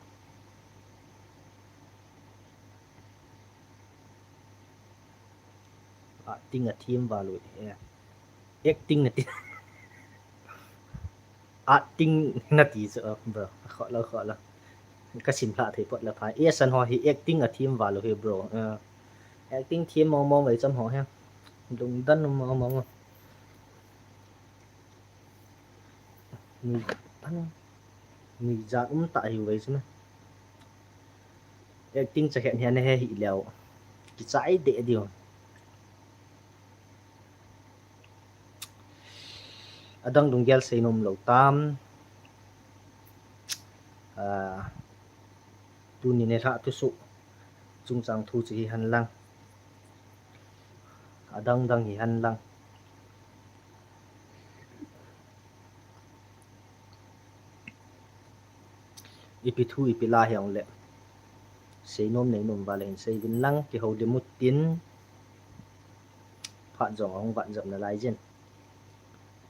Acting a thim valu e. Acting na ti. Acting na ti chu, bro. Kho lo, kho lo. Ka sim hla thei pot la pha. S N ho hi acting a thim valu hi, bro. Acting thim mong mong vei cham ho he. Lungdan mong mong. Nuijat um ta hi vei chu na. Acting cha het hian he hi leu. Kichai de diu. Adang lunggel seinom lo tam. Tuni ne hla tu su. Chungchang thu chu hi han lang. Adang dang hi han lang. Ipi thu ipi la hiang le. Seinom neinom vale hin sei vin lang, kihoulim utin. Phat jong ahung vat jap na lai jin.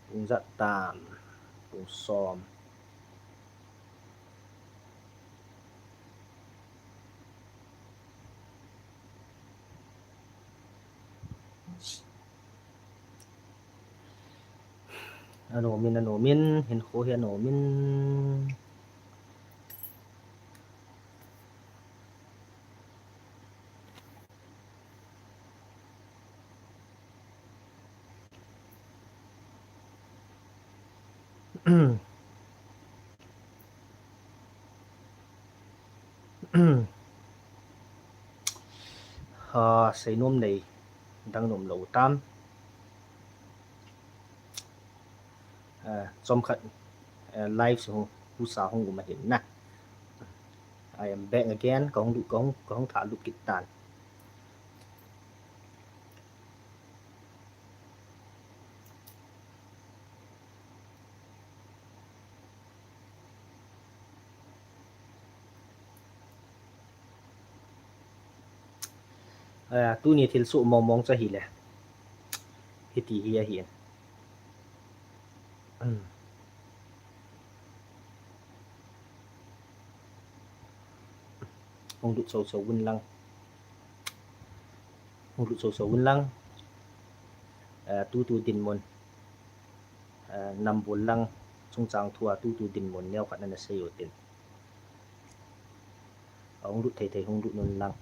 Pung jat tam, pung som. Anomin, anomin, hinkho hi anomin. Ha, seinom nei, dang nom lo tam. Chomkhat live su husa hung um ahin na. I am back again. Ka hung lut, ka hung, ka hung thah lut kit tan. Tuni thil su mong mong cha hi le. Hiti hi ahi. Hung lut so so un lang. Hung lut so so un lang. Tutu dinmun. Nambol lang. Chungchang thu a tutu dinmun neo khat na na sei utin. Hung lut thei thei hung lut nun lang.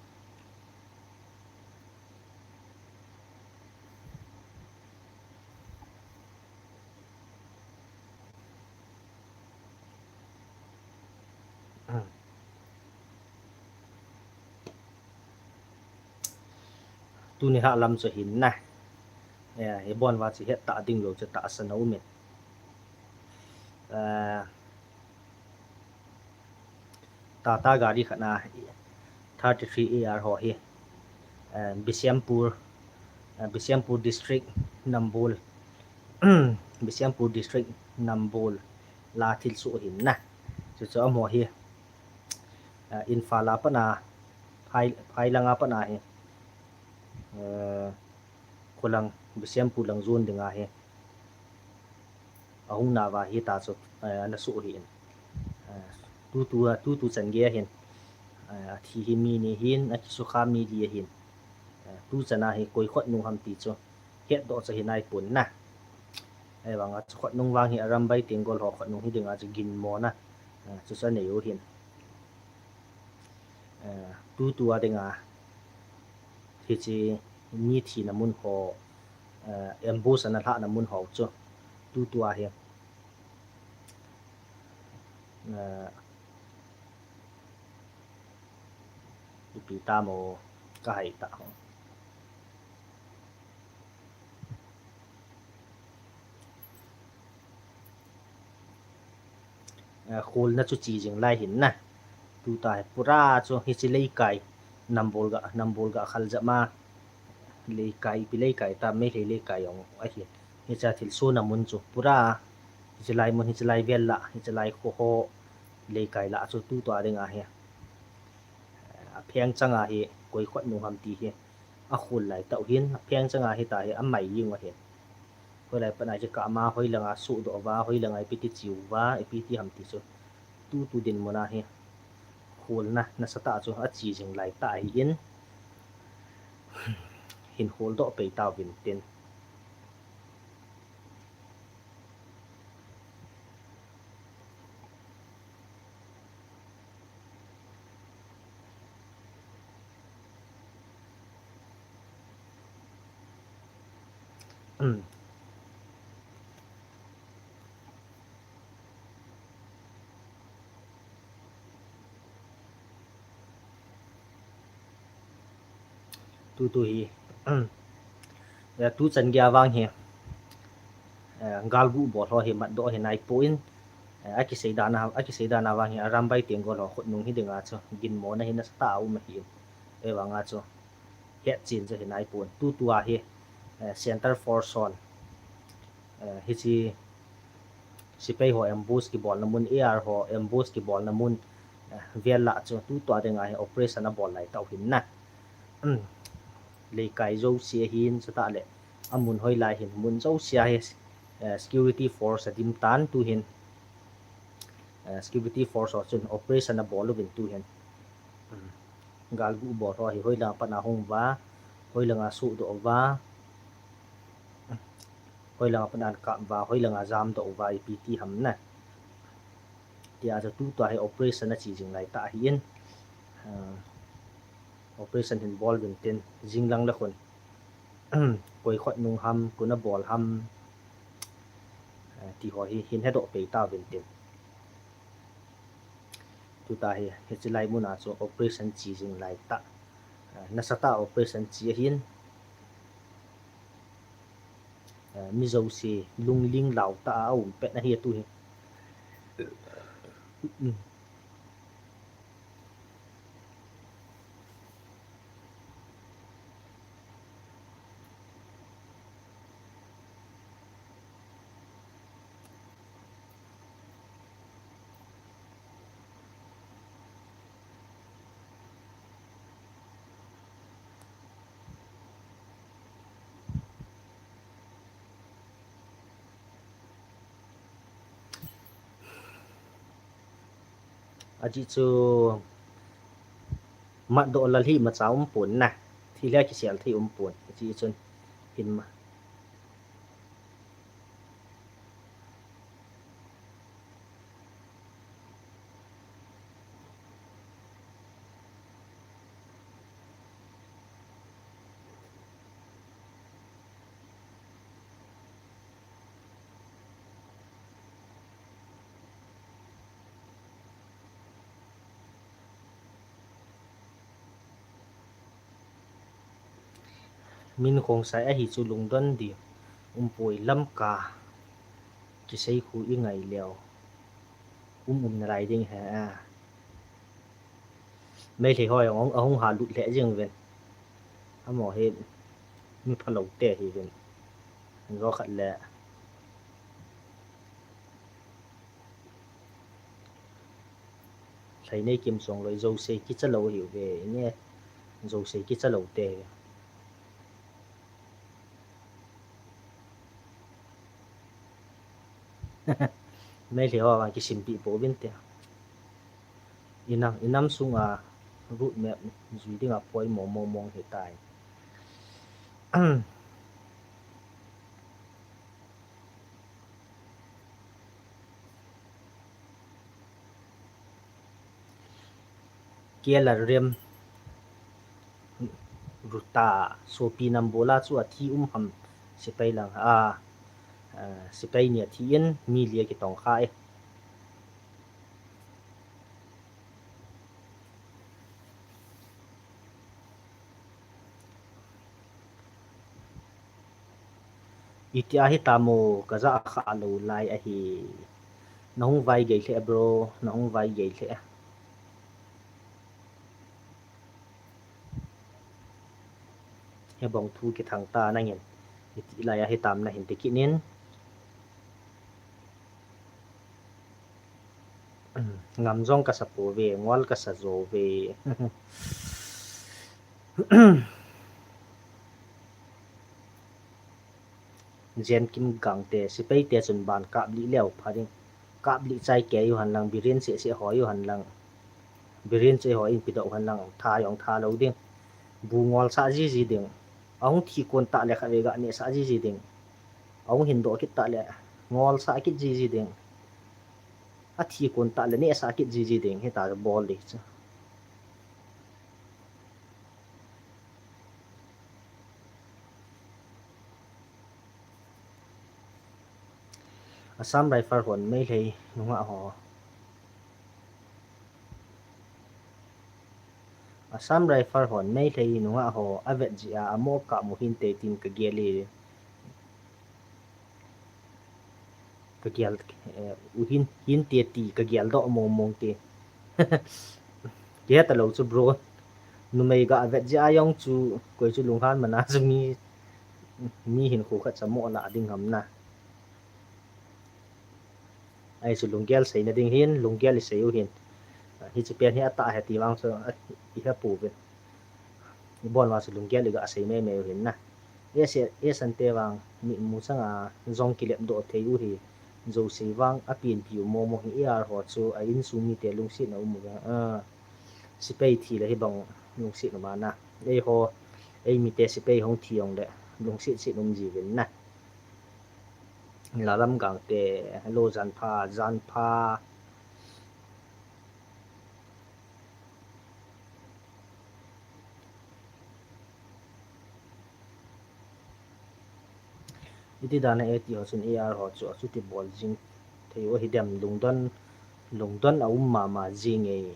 Tuni ha lam chu hin na. Hi bon va chi het ta ding lo chu ta sa na umin. Tata gari khat na thirty three A R ho hi, Bishnupur, Bishnupur District, Nambol, Bishnupur District, Nambol la thil su hin na. Chu chu amaho hi, Imphal a pat na phai, phai langa pat ahi. Eh, kholang, Bisem pu lang jon dinga hi. Ahung nauva hita chu, eh, ana suh ahin. Eh, tutu, tutu chan gei ahin. Eh, athi hi mi ni ahin, akisukha mi li ahin. Eh, tuchan ahi koi khut nung ham ti chu. Hetdoh chu ahi naipon na. Ahivanga chu khut nung vang hi Arambai Tenggol ho khut nung hi dinga chu ginmona. Eh, chu chu anei u ahin. Eh, tutu a dinga, hiche mi thina mun ho, eh, ambush ana lhahna mun ho chu, tutu a hi, eh, ipi tamo ka hai ta ho. Eh, kholna chu che jing lai ahin na. Tuta hi pura chu hiche leikai, Nambol ga, Nambol ga khal jama leikai, ipi leikai ta, Meitei leikai jong ahi. Hiche thilsohna mun chu pura, hiche lai mun, hiche lai vel lah, hiche lai kho ho leikai lah chu tuta dinga hi. Eh, apheng changa hi koi khut nung ham ti hi akhol lai tah u ahin, apheng changa hita hi amai jing u ahin. Hoilai pat a chu kama, hoilanga suhdoh uva, hoilanga ipi ti che uva, ipi ti ham ti chu. Tutu dinmun a hi kholna nasatah chu ache jing lai tah ahin, hin kholdoh pei tauvin tin. Tutu hi, eh, tuchan gei a vang hi, eh, galgu bol ho hi matdoh ahi naipon, eh, akisei dan a, akisei dan a vang hi Arambai Tenggol ho khut nung hi dinga chu ginmona hi nasatah a um ahin. Ahivanga chu hetchen chu ahi naipon. Tutu a hi, eh, Center Force hon, eh, hiche sepai ho ambush kibolna mun, A R ho ambush kibolna mun, eh, vel lah chu tuta dinga hi operation abol lai tah u ahin na. Leikai jouse ahin, chutah le amun hoilai hin mun jouse a hi, eh, security force adim tan tuhin, eh, security force ho chun operation abol uvin tuhin. Galgu bol ho hi hoilanga pat a hung uva, hoilanga suhdoh uva, hoilanga pat a kap uva, hoilanga jamdoh uva, ipi ti ham na. Tia chu tuta hi operation ache jing lai tah ahin, ah, operation hin bol uvin tin, jinglang le khun, koi khut nung ham, koin abol ham, ah, ti ho hi hin hedoh pei tauvin tin. Tuta hi, hiche lai mun a chu operation che jing lai tah. Ah, nasatah operation che ahin. Ah, mi jouse lungling lau tah a um pet ahi atu hi. Ajeh chu matdoh lal hi imacha umpon na. Thil hi akisel thei umpon. Ajeh chun hin ma. Min Khongsai ahi chu lungdon di umpoi, Lamka kisei khu ingai leu um um nalai ding ahi. Meitei ho jong ahung halut lheh jeng uvin. Amaho hi mi phalou te ahiuvin. Jokhat le Lheinei Kimchongloi jouse kicha lou ahiuve, ine. Jouse kicha lou te. Meitei ho vang kisimpeh pouvin te. Inam, inam sunga road map jui dinga poimo mong mong hitai. Kela rem ruta sopi nam bola chu athi um ham, sepai lang a, sepai ni athi in mi li akitong kha e. Iti ahi tamo, kaja kha lou lai ahi. Nahung vai gei lheh bro, nahung vai gei lheh. Hebang thu kithang ta nangin. Iti lai ahi tam nahin tikinin. Ngam jong kasa pouve, ngol kasa jouve. Jen Kim Gangte, sepai te chun ban kap lih leu pha ding. Kap lih chai kei u hen lang, birin seh seh hoi u hen lang. Birin seh hoi in pidou hen lang, tha jong tha lou ding. Bu ngol sah jiji ding. Ahung thi kon tah le khatvei ga neh sah jiji ding. Ahung hin doh kit tah le ngol sah kit jiji ding. Athi kon tah le neh sah kit jiji ding. Hita bol ding chu. Assam Rifle hon Meitei nungah ho. Assam Rifle hon Meitei nungah ho avet jia amo kap mu hinte tin kagel e. Kagel, eh, u hin, hinte ti kagel doh mong mong ti. Kihe talou chu bro. Numei ga vet jia jong chu koi chu lunghan mana chu mi, mi hinkho khat cha mo la ding ham na. Ahi chu lunggel seina ding hin, lunggel isei u hin. Hiche pen hi atah ahi ti vang chu ihepouvin. Ibon vang chu lunggel iga sei mei mei u hin na. Esa, esante vang mitmu changa jong kilep doh thei u hi. Jouse vang apianpi u momo hi A R ho chu a insung mite lungsetna um uve. Ah, sepai thi le hibang lungset um a na. Eiho, ei mite sepai hung thi jongle lungset set um jiuvin na. Lalam Gangte, hello, jan pha, jan pha. Iti dan a eti ho chun A R ho chu achuti bol jing thei u ahi dem, lungdon, lungdon aum mama jing e.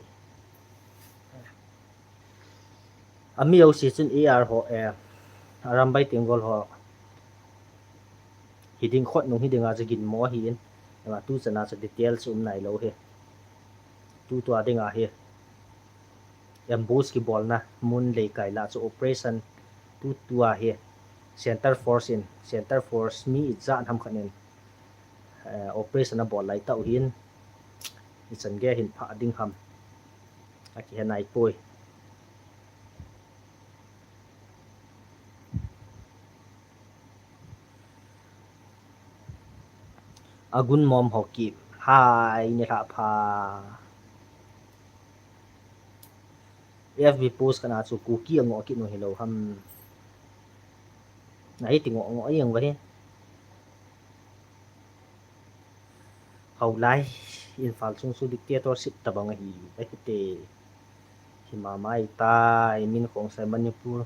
Ami jouse chun A R ho, eh, Arambai Tenggol ho hiding khut nung hiding a chu ginmo ahin, ema tu chana chu detail chu um nailou hi. Tutua dinga hi ambush kibolna mun leikai lah chu operation tutua hi center force in, center force mi ijat ham khat in, eh, operation abol lai tau hin, ichan gei hin phah ding ham akihe naipoi. Agun mom hoki hai ni lha pha. F B post kana chu Kuki ango ki no hilou ham. Nai ti ngo ngo yang vahi. Haulai, Imphal chung chu dictatorship tabang ahi, ahi te. Himamai tai, min khong sai Manipur.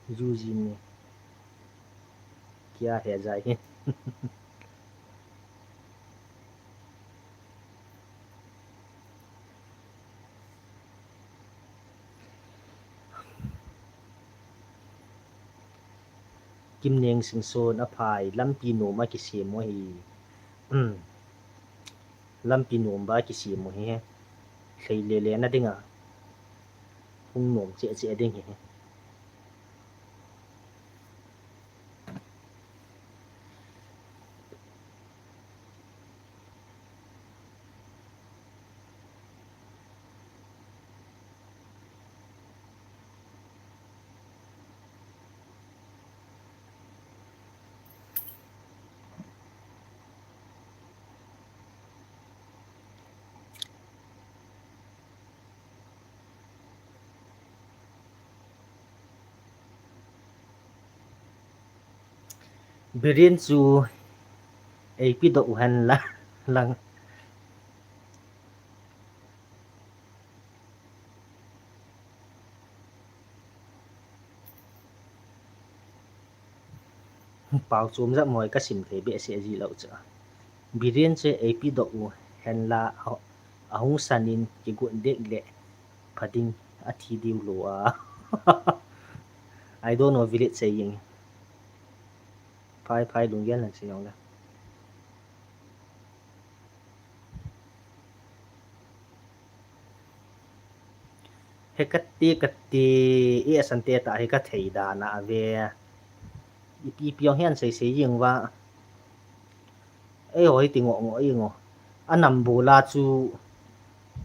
Jujin ni. Kia he jai hi. Kimneng Singson aphai, lampi nom akisem u ahi. Lampi nom ba akisem u ahi. Lhei lele na dinga. Hung nom cheh cheh ding hi. Biren chu eipi doh u hen la lang. Pau chom jat moi ka sim thei behseh ji lou chu. Biren chu eipi doh u hen la, ahung san in kigot dek le pha ding, athi diu lou a. I don't know village saying. Phai phai, lunggel nan sei jong le. He kati kati, e, asante ta he ka thei dan a ve. Ipi ipi jong hian sei sei jing uva. Eiho hiti ngoh ngoh jing u. A nambol a chu,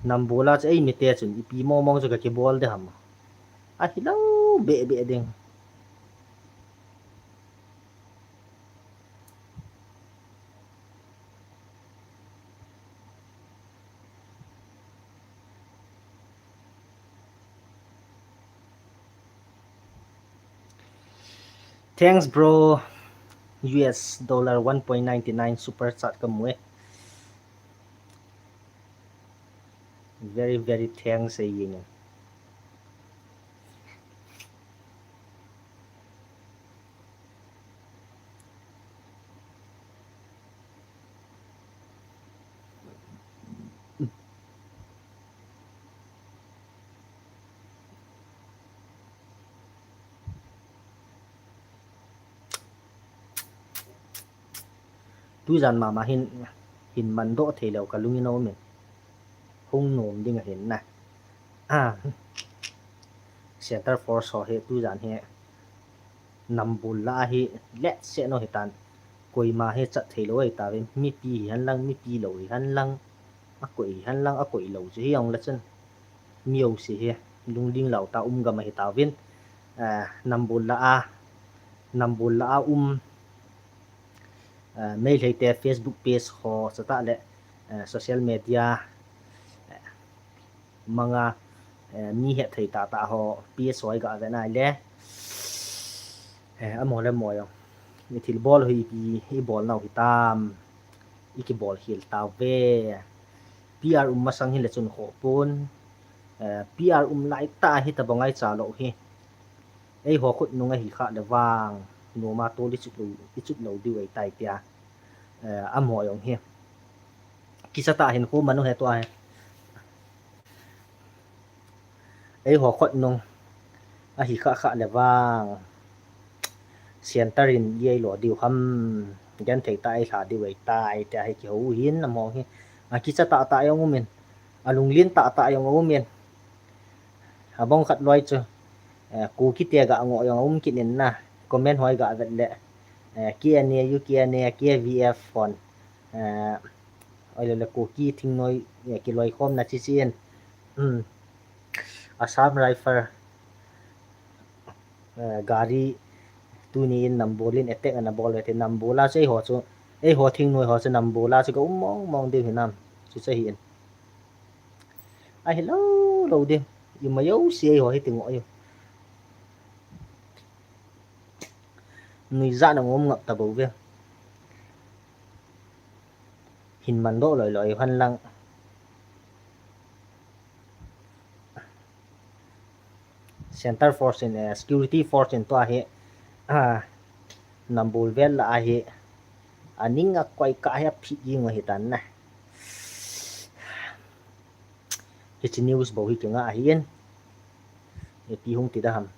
nambol a chu eimite chun ipi mong mong chu ka kibol de ham. Ahi lou beh beh ding. Thanks, bro. U S dollar one point nine nine super chat ka mu e. Very, very thanks, eh, yeng. Tujan mama hin, hin mandoh thei lou ka lungin a um in. Hung nom ding ahin na. A, Center Force ho hi tujan hi nambol la hi letseh no hitan. Koima hi chat thei lou ahi tave, mipi hi hen lang, mipi lou hi hen lang. A koi hi hen lang, a koi lou chu hi jong le chun. Mi jouse hi lungling lou ta um gam ahi tauvin. A, nambol la a, nambol la a um, a, Meitei te Facebook page ho, chutah le, a, social media, a, manga, a, mi hethei tah tah ho page ho i ga ve nai le. A, amaho le amaho jong i thilbol ho ipi i bol nau hitam, i kibol khel tauve. P R um masang hi le chun khoh pon. A, P R um lai ta hi tabang ai cha lou hi. Eiho khut nung ahi kha le vang, noma tol i chut lou, i chut lou diu ahi tai tia. A, amaho jong hi. Kisa ta hin khu manu he tua he. Eiho khut nung ahi kha kha le vang, Center in i ei lo diu ham, genthei ta ei hla diu ahi tai tia hi kiho u hin amaho hi. A, kisa ta ta jong um in, a lunglen ta ta jong um in. Abang khat loi chu, eh, Kuki te ga ngoh jong um kit in na, comment hoi ga vet le, eh, K N A U, K N A, K V F hon, eh, oi le le Kuki thingnoi, eh, kiloikhomna chi chi in, um, Assam Rifle, eh, gari tuni in nambol in attack ana bol ve te, nambol a chu eiho chu, eiho thingnoi ho chu nambol a chu ga um mong mong diu hinam, chu chu hi in. Ahi lou lou ding. Ima jouse eiho hiti ngoh u. Nuijat na ngom ngap ta bou ve. Hin mandoh loi loi hen lang. Center Force in, eh, Security Force in tua hi, ah, nambol vel la ahi, aning a koi kah hi aphi jing u ahi tan na. Hichi news bou hi kinga ahi in. Ipi hung ti da ham.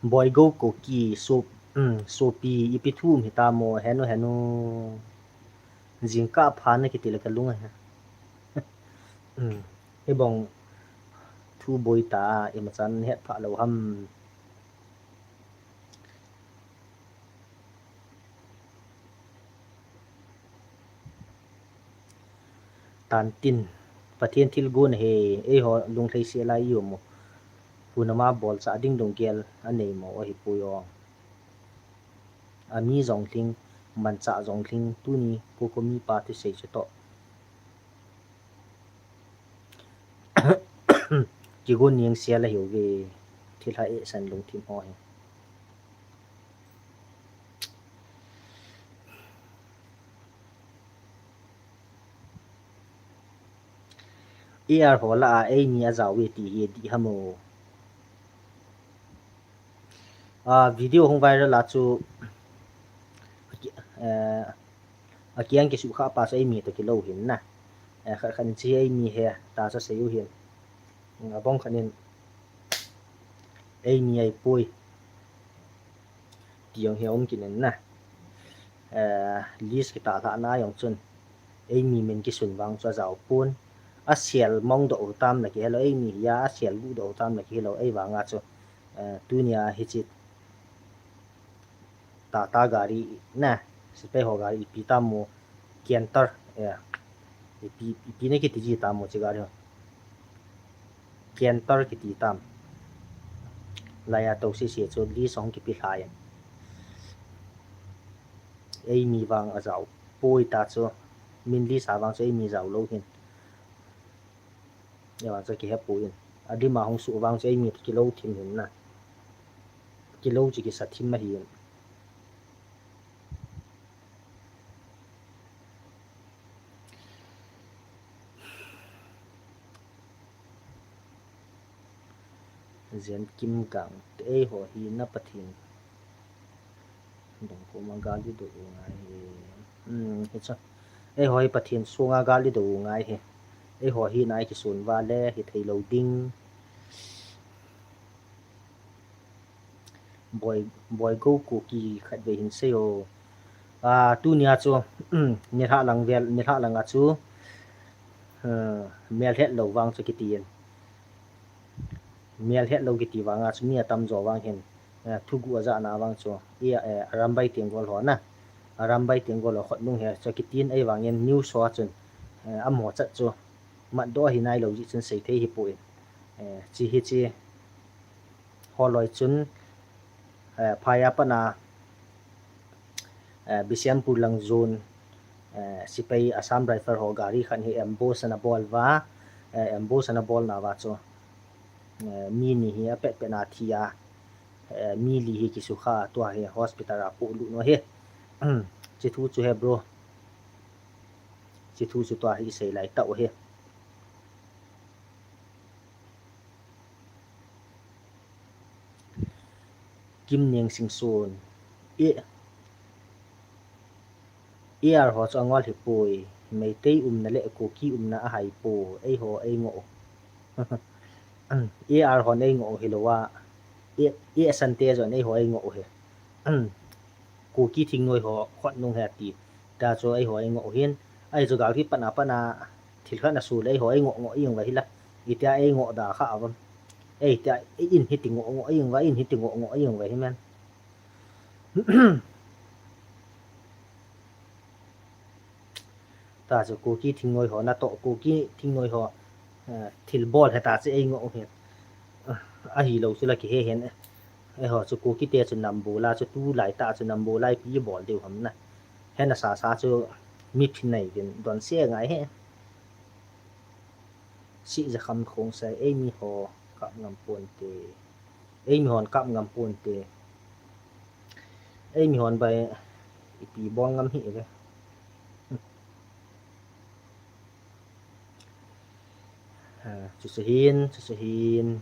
Boigou Kuki, so, um, sopi, ipi thu um hita mo, henu, henu. Jingkah pha na kiti le ka lung ahi. Um, hibang thu boi ta, ima chan het pha lou ham. Tan tin, Pathen thilgon ahi, eiho lunglhai sel a i um u. Hunam a bolchah ding lunggel anei mo ahi poi o. Ami jong lhing, Manchah Jonglhing tuni Poco mipa thusei chu toh. Kigon neng sel ahiuve, thilha eisan lungthim ho hi. A R ho lah a eimi ajao e ti hi dih ham o. A, video hung viral a chu, eh, akiang kisuh kha pa chu eimi toh kilou hin na. Eh, khat khat in chi eimi ahi ta chu asei u hin. Abang khat in eimi ahipoi ti jong hi aum kit in na. Eh, list kitah lhah na jong chun eimi min kisun vang chu ajao pon. Asel mong doh u tam na kihelou, eimi hi a asel gu doh u tam na kihelou, ahivang a chu, eh, tunia hiche Tata gari na, sepai ho gari ipi tam mo, Canter, eh, ipi, ipi na kiti ji tam mo hiche gari ho. Canter kiti tam. Laiya tou sese chu list ahung kipe lhai in. Eimi vang ajao poi ta chu, min list a vang chu eimi jao lou hin. Ahivang chu kihe poi in. Adim a hung suh vang chu eimi toh kilou thim hin na. Kilou chu kisa thim ahi in. Jen Kim Gang te eiho hi na Pathen dong koma gal i do u ngai hi. Hmm, hichu. Eiho hi Pathen sunga gal i do u ngai hi. Eiho hi na i kisun uva le hithei lou ding. Boi, Boi Go Kuki khatvei hin sei o. A, tunia chu, nilhah lang vel, nilhah lang a chu, eh, melhet lou vang chu kiti in. Melhet lou kiti vang a chu mi atam jo vang hin, eh, thuguh ajah na vang chu, i, eh, Arambai Tenggol ho na. Arambai Tenggol ho khut nung hi chu kiti in ahivang in news ho a chun, eh, amaho chat chu matdoh ahi nailou jeh chun sei thei hipoi. Eh, chi hi chi. Holoi chun, eh, phai a pat a, eh, Bishnupur lang zone, eh, sepai Assam Rifle ho gari khat hi ambush ana bol uva, eh, ambush ana bol na uva chu, eh, mi ni hi apet pet a thi a, eh, mi li hi kisukha tua hi hospital a polut u ahi. Chi thu chu he bro. Chi thu chu tua hi i sei lai tah u ahi. Kim Neng Singson. E, A R ho chu angol hipoi. Meitei umna le Kuki umna ahai poi. Eiho eingoh u. A R hon eingoh u hilou a. E, A S N te jong eiho eingoh u hi. Kuki thingnoi ho khut nung hi ati. Ta chu eiho eingoh u hin. Ahi chu gal kipat na pat na thil khat na su le eiho eingoh ngoh jeng uva hi la. Itia eingoh da kha avam. Ei tia in hiti ngoh ngoh jeng uva, in hiti ngoh ngoh jeng uva hi men. Ta chu Kuki thingnoi ho natoh, Kuki thingnoi ho, eh, thilbol heta chu eingoh u hin. Ahilou chu la kihe hen. Eiho chu Kuki te chu nam bol a chu tulai tah chu nam bol a ipi bol diu ham na. Hena sasa chu mi phin nei vin don se ngai he. Si ja kham khong sai eimi ho kap ngam ponte. Eimi hon kap ngam ponte. Eimi hon bai ipi bol ngam hi ve. Ha, chu chu hin, chu chu hin.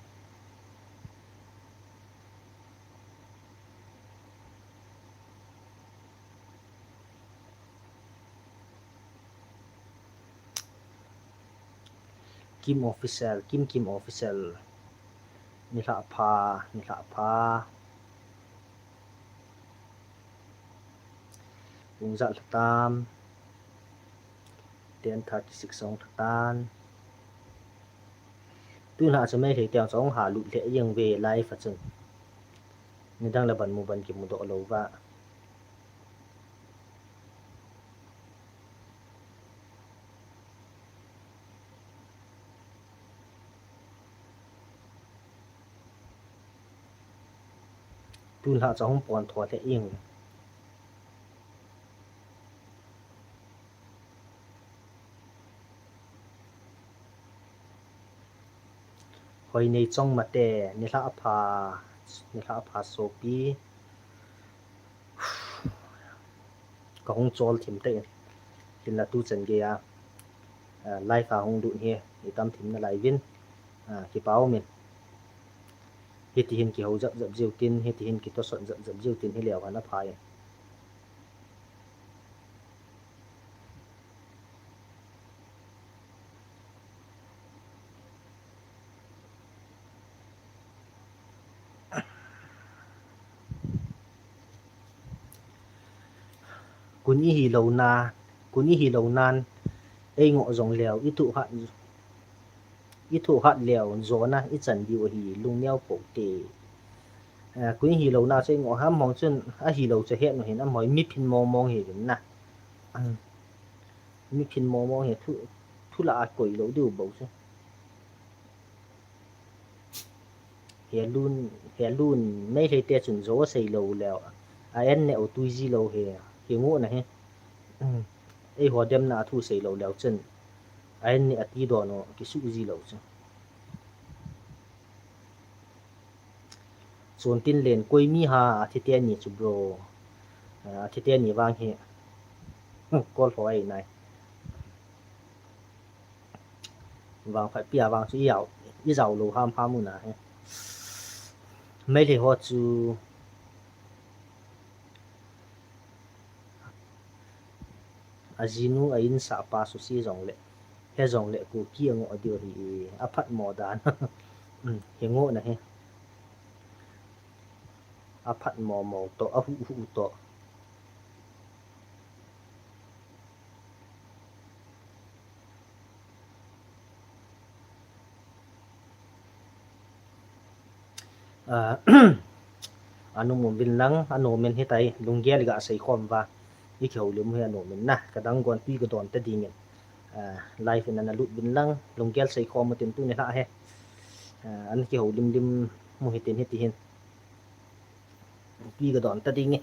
Kim Official, Kim Kim Official. Nilhah pha, nilhah pha. Pung ja lha tam. Ten thirty six hung lha tan. Tun ha chu Meitei te jong chu hung ha lut lheh jeng uve live a chun. Nidang le ban mu ban kimu doh lou va. Tun ha chu hung pon tho lheh jeng uve. Hoineichong Mate, nilhah apha, nilhah apha sopi. Kahung chol thim tah in. Hinla tuchan geiya, ah, live a hung lut hi, itam thim nalai uvin, ah, kipa umin. Hitihin kihou japjap jiu tin, hitihin kitosot japjap jiu tin, hileu hen apha e. Kun ihilouna, kun ihilounan, eingoh jongleu, ithoh hat, ithoh hat leu, jona ichan diu ahi, lungneo pou te. Eh, kun ihilouna chu eingoh ham hong chun, ahilou chu ahet nu hin, amahoi miphin mongmong hiuvin na. Miphin mongmong hi thu, thulah a koilou diu bou chu. Helun, helun, Meitei te chun jo asei lou leu, a-en neh u tui jilou hi, hingohna hi. Eiho demna a thu sei lou leu chun, a-en neh ati don u kisuh jilou chu. Chontinlen, koi mi ham, athi teni chu bro. Ah, athi teni vang hi. Kol ho ahi nai. Vangphat pia vang chu ijao, ijao lou ham ham u na hi. Meitei ho chu ajinu a insahpa suse jongle, he jongle Kuki angoh diu ahi, aphatmo dan. Um, hingohna hi. Aphatmo mo toh, ahuh huh toh. Ah, anom uvin lang, anom in hitia lunggel iga seikhom uva, ikihoulim u hi anom in na, kadang gon tui kadon ta dingin. Ah, live in ana lut uvin lang, lunggel seikhom utin tuni lhah hi. Ah, ana kihoulim lim u hitin hitihin. Tui kadon ta ding e.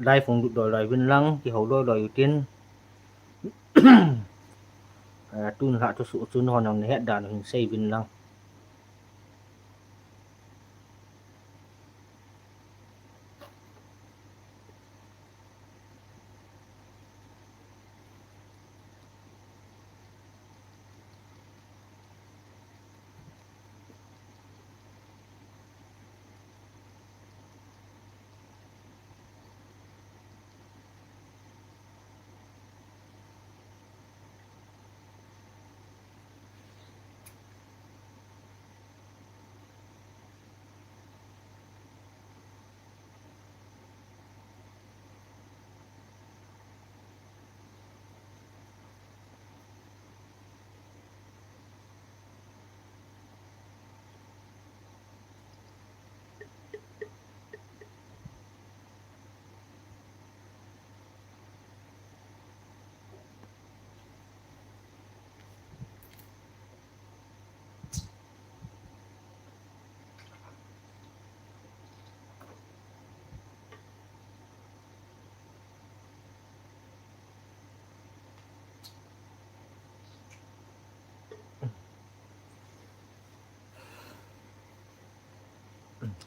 Live hung lut loi loi uvin lang, kihou loi loi utin. Eh, tun lhah thusoh chu nahon jong nahet dan u hin sei uvin lang.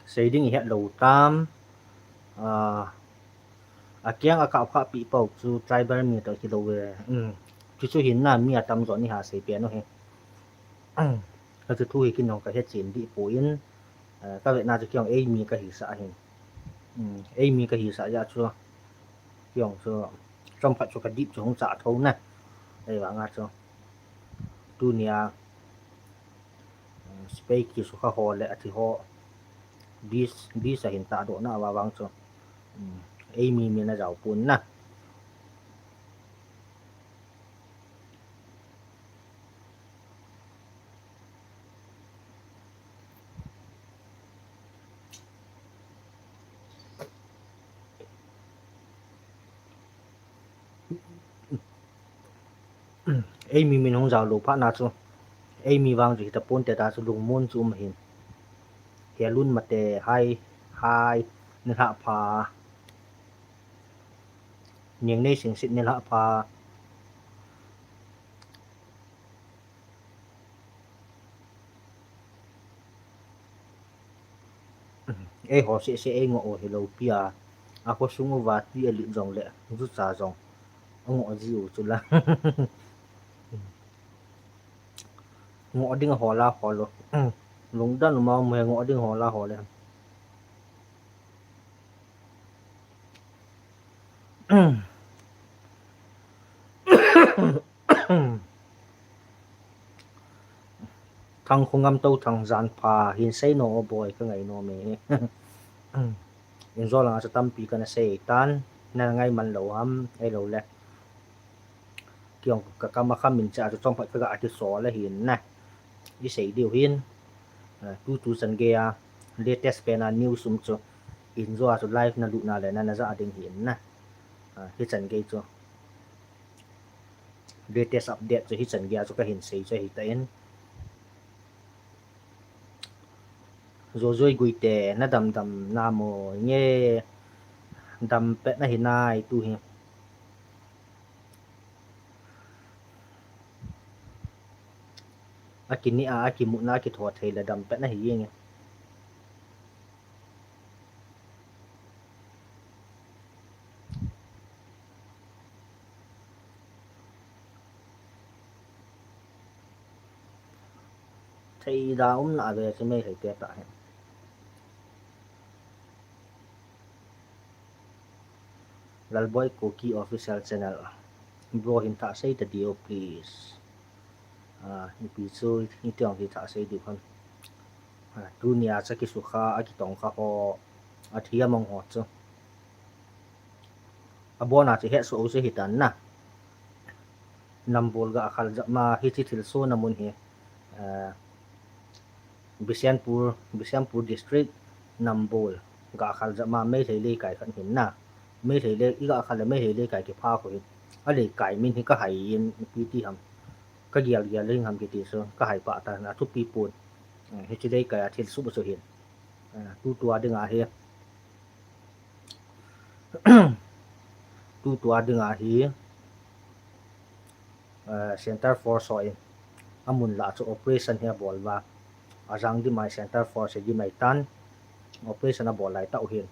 Sei ding ihet lou tam. A, akeng akap kha pi pau chu tribal mi toh kilou ve. Um, chu chu hin na mi atam jo ni ha sei pen u hi. Um, ka chu thu hi kin jong ka het chen di pu in. Uh, ka ve na chu kiong ei mi ka hi sa hin. Um, ei mi ka hi sa ya chu. Kiong chu. Chom khat chu ka dip chu hung cha tho na. Ei vang a chu. Tunia. Space kisukha ho le athi ho. Bis, bis ahin tahdoh na avang chu. Ei mi min ajao pon na. Ei mi min hung jao lou phat na chu. Ei mi vang chu hita pon te ta chu lungmon chu um hin. He lun mate hai hai ni hla pha. Ning nei sing sit ni hla pha. Ei ho seh seh ei ngoh u hilou pi a. A khosung uva ti a lit jong le, jucha jong. A ngoh ji u chu la. Ngoh ding a hol a hol u. Lungdon u ma um he ngoh ding hol a hol e. Thang Khongam Touthang jan pha hin sei no o boi ka ngai nom e. Injo langa chu tampi kana sei tan, na ngai man lou ham, ei lou le. Kiong ka kam a kham in cha chu chom phat ka ga ati so le hin na. I sei diu hin. Ah, tu tu chan gei a latest pen a news um chu injo a chu live na lut na le na na ja ding hin na. Ah, hi chan gei chu. Latest update chu hi chan gei a chu ka hin sei chu hi ta in. Jojoi Guite, na dam dam na mo nge, dam pet na hi nai tu hi. A kini a, a kimu na, a kitho thei le dam pet na hi nge. Thei da um na ve chu Meitei te ta hi. Lalboi Kuki Official Channel. Bro hin thah sei ta diu please. Ah, ipi chu, iti ong hi thah sei diu khan. Ah, tunia cha kisukha, a kitong kha ho, a thiam ong ho chu. Abona chu het so u chu hitan na. Nambol ga khal jama hi chi thil so na mun hi. Ah, Bishnupur, Bishnupur District, Nambol, ga khal jama Meitei leikai khat hin na. Meitei le, i ga khal le Meitei leikai kipha ko hin. A leikai min hi ka hai in ipi ti ham. Ka gial gial ring ham kiti so, ka hai pa ta na thupi pon. Eh, hichi leikai a thil su so hin. Eh, tu tua ding a hi. Tu tua ding a hi. Eh, Center Force ho in amun la chu operation hi abol va. Ajang di mai Center Force di mai tan operation abol lai ta u hin.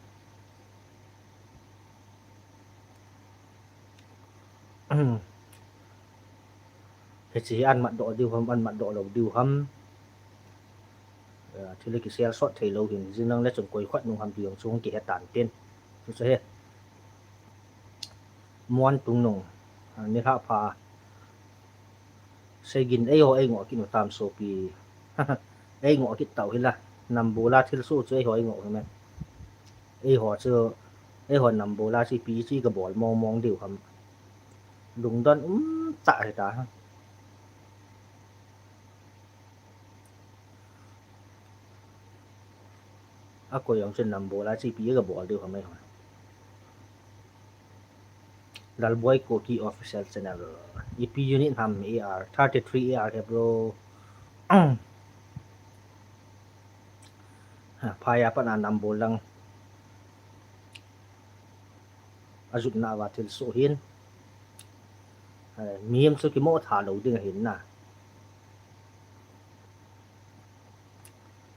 Hichi an mat do diu ham, an mat do lo diu ham. Eh, thil kisel sot thei lo hin, jing lang le chung koi khat nung ham diu chung kihe tan tin. Chu chu he. Muan tung nung, ah, ni hla pha. Seigin eiho ei ngoh kit u tam sopi. Ei ngoh kit tau hi la. Nambol a thil su chu eiho ei ngoh hi me. Eiho chu, eiho Nambol a chi pi chi ka bol mong mong diu ham. Lungdon um ta hi ta. A koi ong chun Nambol a chi pi ka bol diu ham eiho. Lalboi Kuki Official Channel. Ipi unit ham A R, thirty three A R he bro. Ha, phai a pat a Nambol lang. A jut na va thil su hin. Eh, mihem chu kimo tha lo ding ahin na.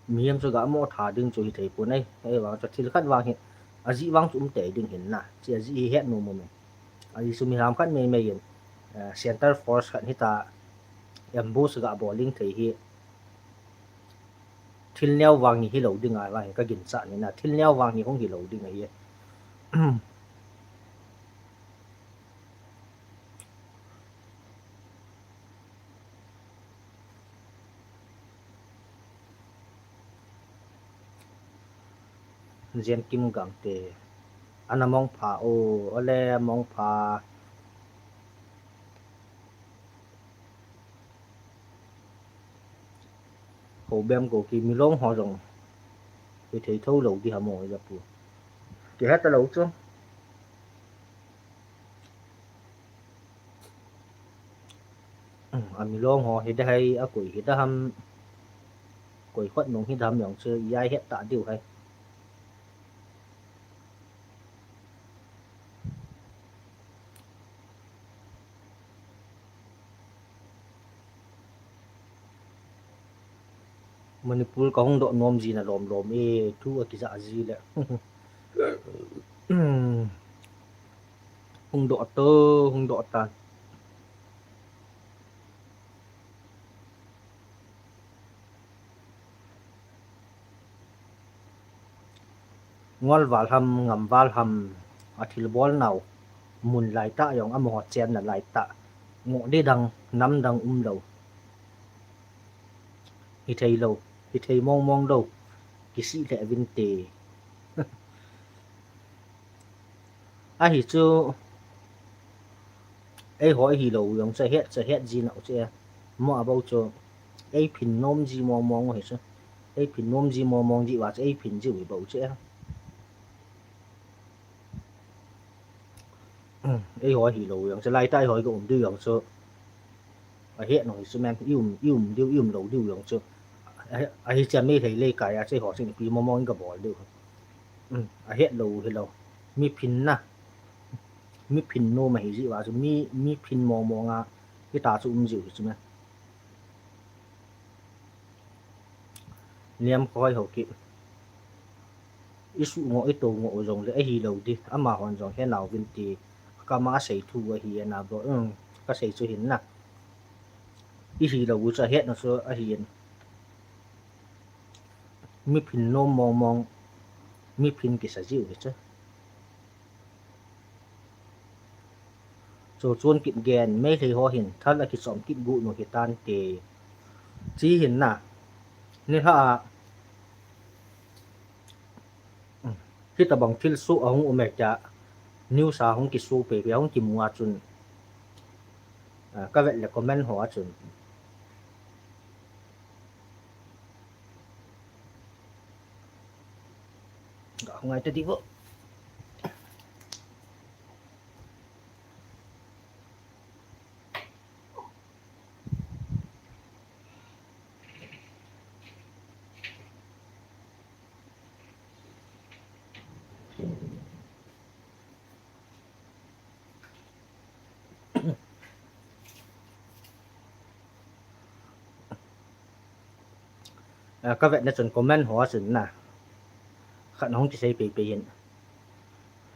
Mihem chu ga mo tha ding chu hithei pon ahi. Ahivang chu thil khat vang hi, ajeh vang chu um tei ding hin na. Hiche ajeh hi het nom um e. Ajeh chu mi ham khat meimei in, eh, center force khat hita ambush ga bol ding thei hi. Thil neo vang hi hilou ding ahi vang hi ka ginchat in na. Thil neo vang hi hung hilou ding ahi. Jen Kim Gangte. Ana mong pha o, ole mong pha. Ho bem ko ki Milong ho jong. Hithei tho lou di ham o, ja pu. Kihe talou chu. A Milong ho hi da hai, a koi hi da ham. Koi khot nung hi da ham jong chu, ijat het ta diu hai. Manipur ka hung doh nom jin alom lom e, thu akija ji le. Hung doh to, hung doh tan. Ngol val ham, ngam val ham, athil bol nau mun lai tah jong, amaho chenna lai tah, ngoh di dang, nam dang um lou. Hithei lou, hithei mong mong lou, kisih lheh vin te. Ahi chu, eiho ihi lou jong chu ahet, chu ahet ji nau chu e. Mo abou chu, ei phin nom ji mong mong u hi chu. Ei phin nom ji mong mong ji uva chu, ei phin ji u hi bou chu e. Eiho ihi lou jong chu, lai tah eiho iga um diu jong chu. Ahet nung hi chu men, i um, i um diu, i um lou diu jong chu. Ahi, ahi chu Meitei leikai a chu eiho chu ipi mong mong iga bol diu. Ahet lou hi lou. Mi phin na. Mi phin nom ahi ji uva chu, mi, mi phin mong mong a, hita chu um ji u hi chu men. Niam khoi ho ki. I suh ngoh, i to ngoh u jong le ahi lou di. Amahon jong he nau vin ti. Kama asei thu ahi ana bou. Um, ka sei chu hin na. Ihi lou u chu ahet nau chu ahi in. Mi phin nom mong mong. Mi phin kisa ji u hi chu. Chu chun kit gen, Meitei ho hin thal akichom kit gu nu hitan te. Chi hin na. Ni ha a. Hitabang thil su ahung um e tia. News a hung kisu pe pe, ahung kimu a chun. A, ka vet le comment ho a chun. Ga ngai ta di vo. A, ka vetna chun comment ho a chun na. Khat na hung kisei pei pei in.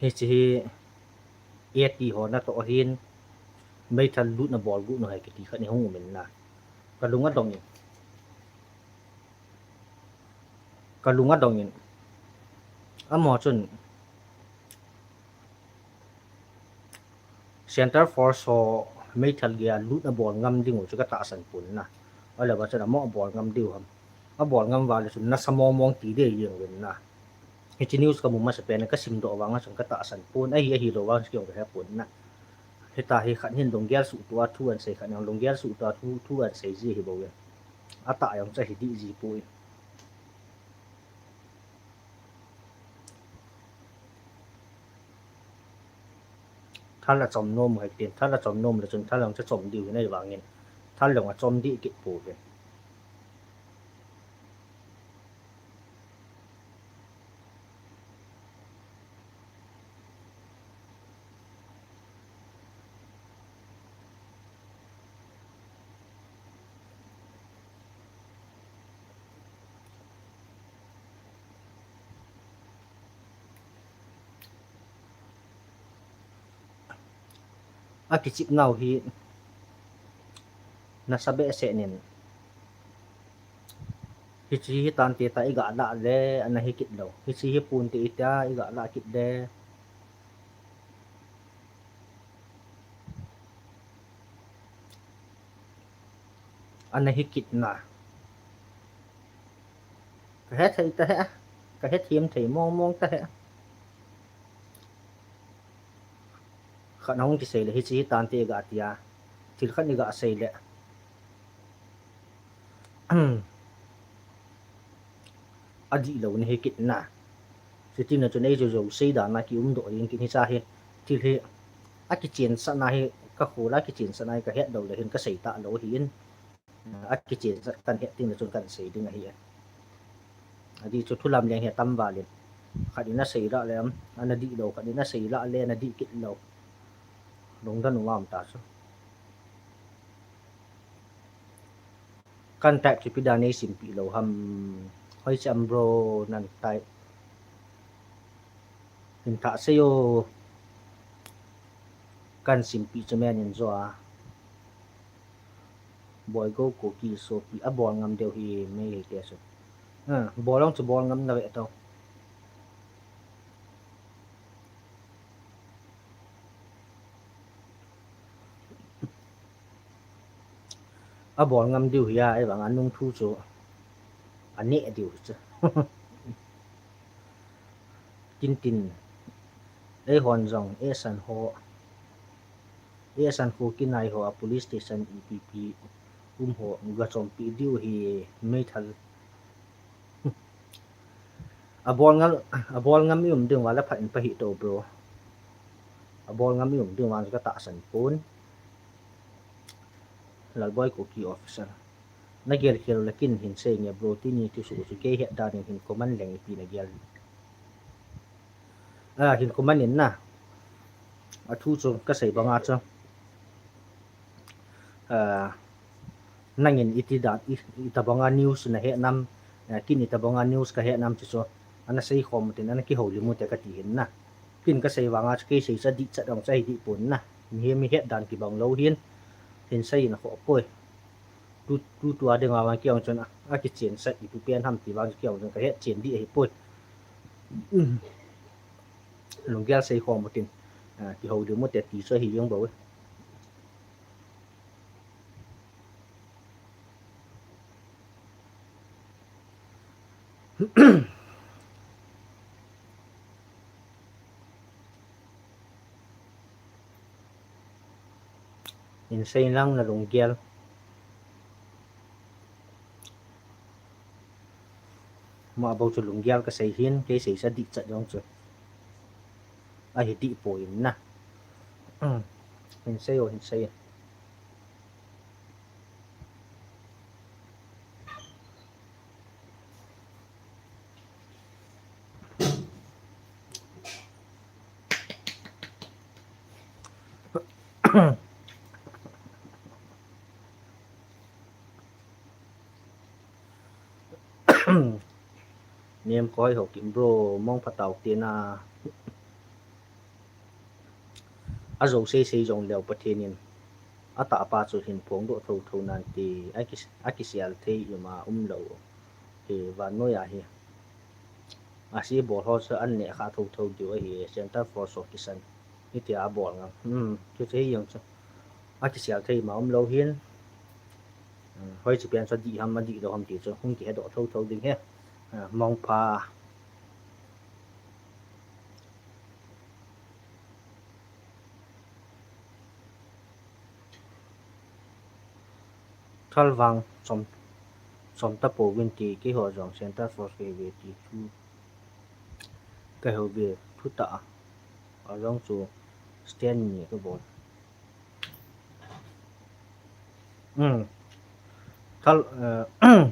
Hiche hi A T ho natoh ahin. Meithal lutna bol gu nu ahi kiti khat ni hung um in na. Ka lung adong in. Ka lung adong in. Amaho chun. Center Force ho meithal geiya lut abol ngam ding u chu ka tahsan pon na. Ahilou va chun amo abol ngam diu ham. Abol ngam uva le chun nasa mong mong ti ding jeng uvin na. Hiche news ka mu masa pen ka simdoh vang a chun ka tahsan pon, ahi ahilou vang chu kei jong ka he pon na. Hitia hi khat hin lunggel suhtoh a thu ahin sei, khat hin lunggel suhtoh a thu, thu ahin sei ji ahi bou in. Atah jong chu ahi dih ji poi. Thal achom nom u ahi tin, thal achom nom le chun thal jong chu achom diu ahi nai vangin, thal jong achom dih kit pou ve. akichep nau hi nasa behseh in. Hiche hi tante ta iga lah le ana hi kit lou. Hiche hi ponte itia iga lah kit le ana hi kit na. Ka hethei ta he, ka hethem thei mong mong ta he. Khat hung kisei le hiche hi tante iga tia, thil khat iga sei le adihlou nahi kit na. Chuti na chun ei jou jou sei dan a kium doh ding kit hiche hi. Thil hi akichensah na hi, ka khol a kichensah na hi ka het lou le hin ka sei talou ahin. Akichensah kan het ding le chun kan sei ding ahi. Adih chu thu lam leng hi atam val in. Khat in asei lah le ana dihlou, khat in asei lah le ana dih kit lou. Lungdon um am ta chu. Kan type chu ipi dan nei simpeh lou ham. Hoiche am bro, nan type. Hin thah sei o. Kan simpeh chu men in jo a. Boigou Kuki sopi abol ngam diu hi Meitei te chu. Ha, bol jong chu bol ngam na ve tao. Abol ngam diu hi a, ahivang a nung thu chu aneh diu hi chu. Tin tin, eihon jong, esan ho, esan ho kinai ho a police station E P P um ho, ga chompi diu hi meithal. Abol ngam, abol ngam i um ding uva le phat in pahih tao bro. Abol ngam i um ding uva ka tahsan pon. Lalboi Kuki officer. Na gel khel le kin hin sei nge bro, tuni thusoh chu kei het dan in hin comment leng ipi na gel. A, hin comment in na. Athu chu ka sei banga chu. A, nangin iti dan, i, itobanga news na he nam, a, kin itobanga news ka he nam chu chu. Ana sei khom u tin, ana kihoulim u te ka ti hin na. Kin ka sei vanga chu kei sei chu adih chat ong chu ahi dih pon na. Mihem i het dan kibang lou hin. Hin sei in akhoh poi. Tu, tu, tu a dinga vang kei ong chun a, akichensah ipi pen ham ti vang kei ong chun ka het chen dih ahi poi. Lunggel sei khom u tin, a, kihoulim u te ti chu ahi jeng bou e. Hin sei lang na lunggel. Ama bou chu lunggel ka sei hin, kei sei chu adih chat jong chu. Ahi dih poi in na. Hin sei o, hin sei. Nem koi ho kim bro, mong phatau te na. Ajou sei sei jong leu Pathen in atahpa chu hin phongdoh thotho nante, aki, akisel thei ima umlou. Hi vannoi a hi. Asi bol ho chu an neh kha thotho diu ahi, Center Force ho kisan. Hitia abol ngam. Hmm, chu chu hi jong chu. Akisel thei ima umlou hin. Hmm, hoiche pen chu adih ham, adih lou ham ti chu hung kihedoh thotho ding ahi. Ah, mong pha. Thalvang chom, chom tapouvin ti, keiho jong Center Force kahiuve ti chu kahiuve, thutah a jong chu stand ni kabol. Um. Thal, eh,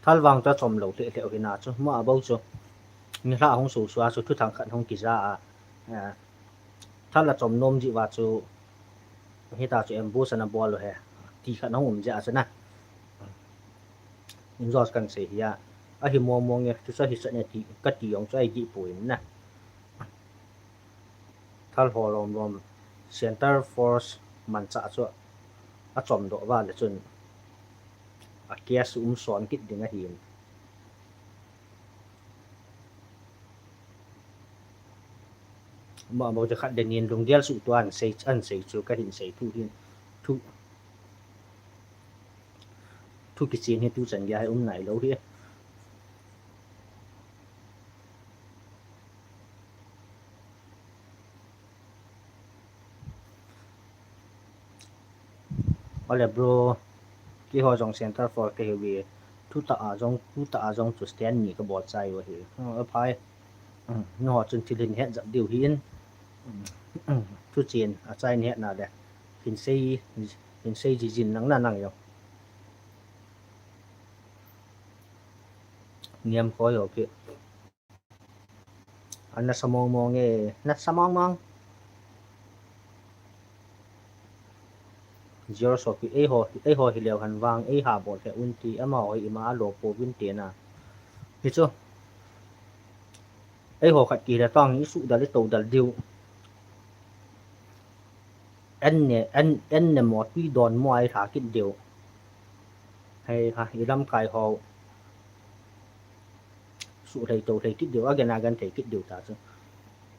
Thalvang chu achom lou lheh lheh u hina chu, ama bou chu. Nilhah hung suhsuh a chu thuthang khat hung kija a, eh, thal achom nom jeh uva chu, hita chu ambush ana bol u ahi, ti khat hung um jeh a chu na. Injot kan sei hi a, ahi mong mong e, chu chu ahi sah e ti, kati jong chu ahi dih poi in na. Thal ho lom lom center force manchah chu achom doh vale chun a case um son kit ding ahin. Mo mo cha khat den in lunggel suhtua an sei an sei chu kahin sei thu hin thu thu kichen hi tuchan gei a um nailou hi. Ole bro, keiho jong center force kahiuve. Thutah a jong, thutah a jong chu stand ni kabol chai u ahi. Aphai. Nangho chun thil hin het jep diu hin. Thuchen achai nahet nale hin sei, hin sei jijin nang na nang jong. Niam khoi ho ki. Ana sa mong mong e, na sa mong mong. George ho ki, eiho, eiho hileu hen vang, eiha bol he un ti, amaho hi ima alo pouvin tina. Hichu. Eiho khat kile tang, isuhdal, itoudal diu. An ne, an, an ne mo tui don mo a ilha kit diu. Hei ha, ilamkai ho. Suhlhei touhlhei kit diu, agen agen thei kit diu ta chu.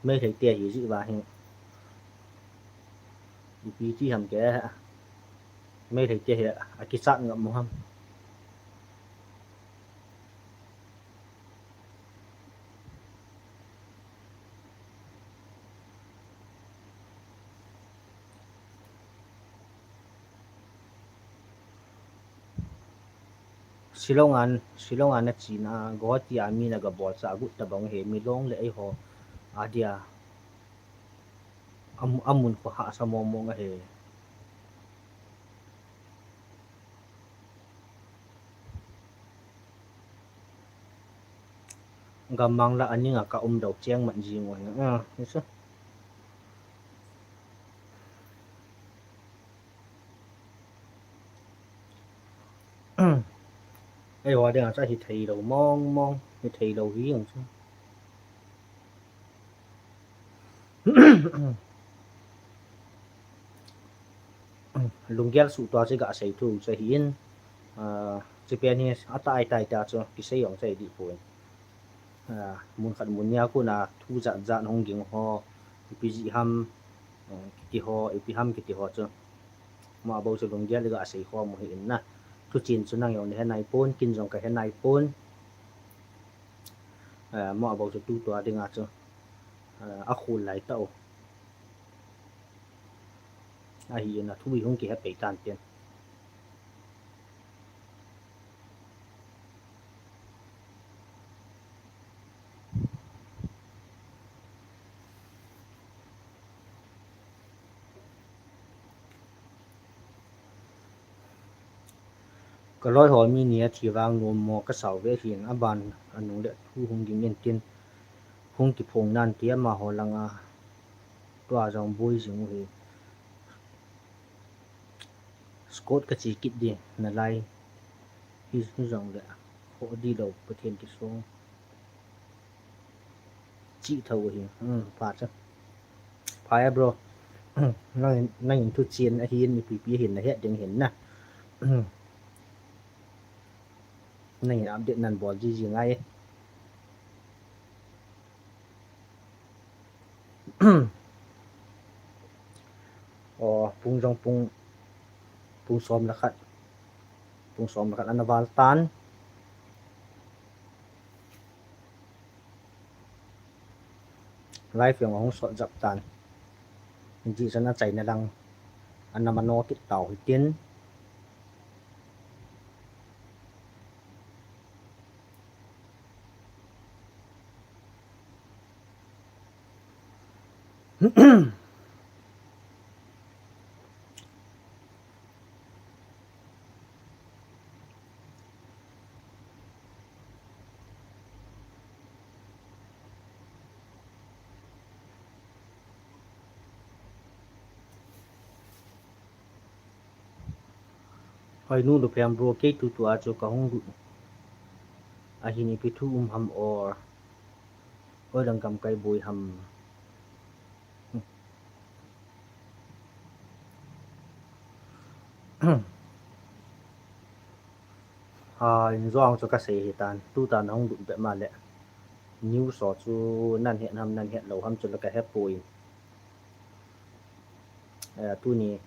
Meilhei te hi jeh uva hi. Ipi ti ham ke. Meilhei te hi akichat ngam mo ham. Shillong an, Shillong an nachena, Guwahati a mi nagabolcha agut tabang hi, Milong le eiho adia am-, amun kho hahsa mong mong ahi. Gammang lah a ninga ka um dou cheng mat jing u ahi. Ah, hichu. Eiho dinga chu hithei lou mong mong, hithei lou hi ang chu. Lunggel suhtua chu gasei thu chu ahin, ah, chupen hi atah ai tai ta chu kisei jong chu ahi dih poi. Ah, mun khat mun nia kona thu jat jat hung ging ho, ipi jeh ham, eh, kiti ho, ipi ham kiti ho chu. Mo abou chu lunggel gasei ho mu hi in na. Thuchen chu nang jong nahe nai pon, kin jong kahe nai pon. Eh, mo abou chu tutua dinga chu, eh, akhol lai tau. Ahi in a thu hi hung kihe pei tan tin. Kaloi ho mi ni athi vang nom mo kasau ve hin aban anung le thu hung ging in tin hung kiphong nan ti amaho langa tua jong boi jing u hi. Scott kache kit di nalai. Hi, hi jong le. Ho di lou, Pathen kisong. Chi thou hi. Hmm, pha cha. Pha ya, bro. Nang, nang in thuchen ahin, ipi pi ahin, nahet ding hin na. Nang in update nan bol ji ji ngai. O, pung jong pung, pung som le khat. Pung som le khat ana val tan. Live jong ahung sot jap tan. Hijeh chun achaina lang ana mano kit tau hitin. Hoi nu, luphem bro, kei tutua chu kahung lut ahin, ipi thu um ham or, hoilang gamkai boi ham. Ha, in jong chu kasei hitan, tutan hung lut be ma le. News ho chu nan het ham, nan het lou ham chu le kahe poi. Eh, tuni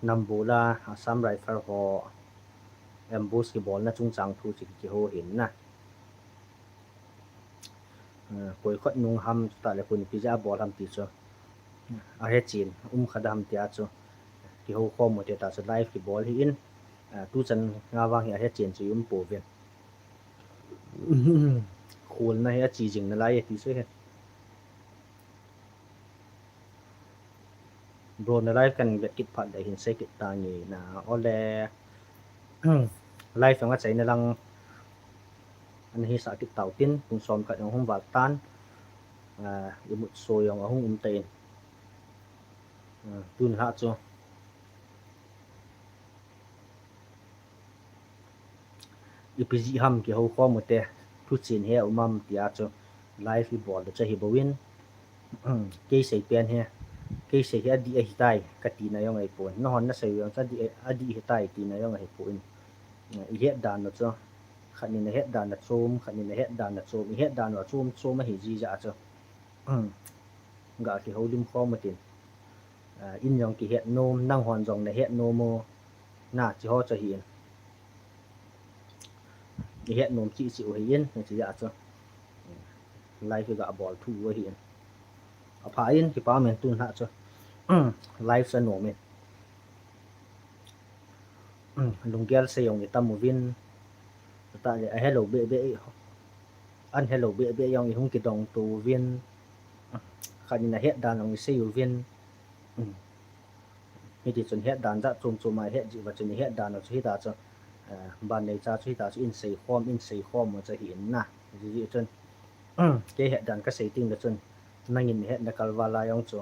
Nambol a Assam Rifle ho ambush kibolna chungchang thu chu kihou hin na. Eh, koi khat nung ham, chutah le koi ipi jeh a bol ham ti chu ahe chen um kha da ham tia chu kihou khom u te ta chu live kibol hi in, eh, tuchan nga vang hi ahe chen chu um pouvin. Kholna hi ache jing nalai e ti chu he. Bro, na live kan vet kit phat le hin sei kit tange na. Ole, live ang achaina lang ana hisah kit tau tin, pung som khat jong hung val tan, ah, imut so jong ahung um tan. Ah, tun ha chu ipi jeh ham kihou khom u te, thuchen he um am tia chu live ibol le chu ahi bouvin. Kei sei pen hi, kei sei hi adih ahitai kati na jong ahipon. Nahon nasei u jong chu adih, adih ahitai tina jong ahipon. Ihet dan u chu, khat nin ahet dan achom, khat nin ahet dan achom, ihet dan u achom chom ahi jeh a chu ga kihoulim khom u tin. Ah, in jong kihet nom, nanghon jong nahet nom u, na, chi ho chu ahi in. Ihet nom cheh cheh u ahi in, na, chi jeh a chu live iga bol thu u ahi in. Apha in, kipa umin, tun ha chu live sa nom in. Lunggel sei jong itam uvin. Chutah le ahelou beh beh, an helou beh beh jong ihung kidong to uvin. Khat nin ahet dan jong isei uvin. Hiti chun het dan jat chom chom a het jeh uva chun ihet dan u chu hita chu, eh, ban neicha chu hita chu in sei khom, in sei khom u chu ahi in na. Hijeh chun kei het dan kasei teng le chun nangin nahet na kalval a jong chu,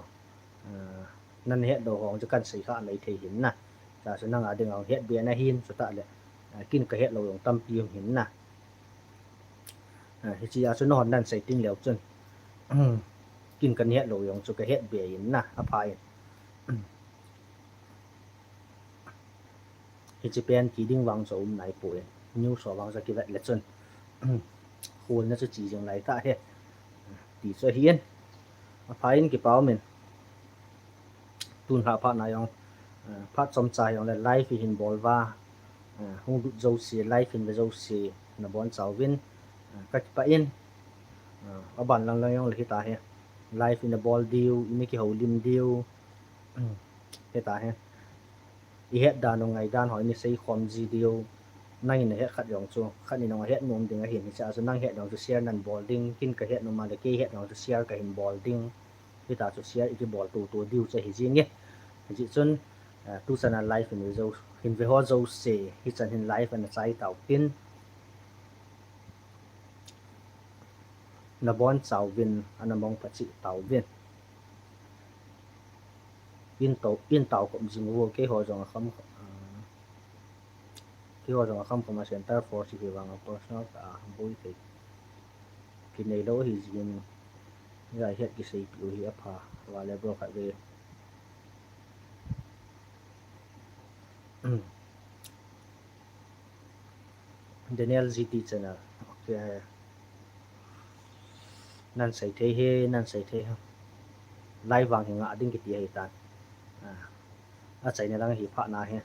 eh, nan het lou ho chu kan sei kha mai thei hin na. Chua chu nanga dinga het be na hin, chutah le, eh, kin kahet lou jong tampi um hin na. Ah, hiche a chu nahon nan sei teng leu chun kin kan het lou jong chu kahet be in na, apha in. Hiche pen kiding vang chu um naipoi, news ho vang chu kivet le chun kholna chu che jing lai tah e ti chu ahi in. Apha in, kipa umin. Tun ha phat na jong, eh, phat chomcha jong le live ihin bol uva, eh, hung lut jouse, live hin ve jouse nabon chauvin, eh, kakipah in. Eh, aban lang lang jong le hita hi, live ina bol diu, ina kihoulim diu, hita hi. Ihet dan u, ngaidan ho ina seikhom ji diu. Nangin nahet khat jong chu khat nin jong ahet nom ding ahin, hichea chu nang het jong chu share nan bol ding, kin kahet nom a le kei het jong chu share kahin bol ding. Hita chu share ikibol toto diu chu ahi jenge. Hijeh chun, eh, tuchan a live hin ve jou, hin ve ho jouse, hichan hin live ana chai tauvin. Nabon chauvin, ana mong pha cheh tauvin. In tao, in tao kop jing uvo, keiho jong akham, ah, keiho jong akham kham a, center force hi vang a personal tah a boi thei kinei lou ahi jeh in, hiche het kiseipeh u hi apha uva le bro khatvei. Daniel G T Channel. Okay. Nan sei thei hi, nan sei thei hi. Live vang hi ngah ding kiti ahitan. Ah, achaina lang hi phat na hi.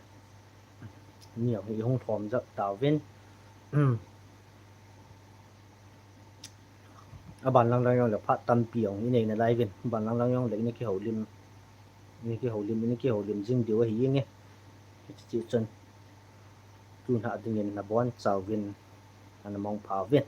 Mi jong hi ihung thom jep tauvin. Aban lang lang jong le phat tampi jong inei nalai uvin. Aban lang lang jong le ina kihoulim, ina kihoulim, ina kihoulim jing diu ahi jenge. Hiche chun tun ha dingin nabon chauvin, ana mong pha uvin.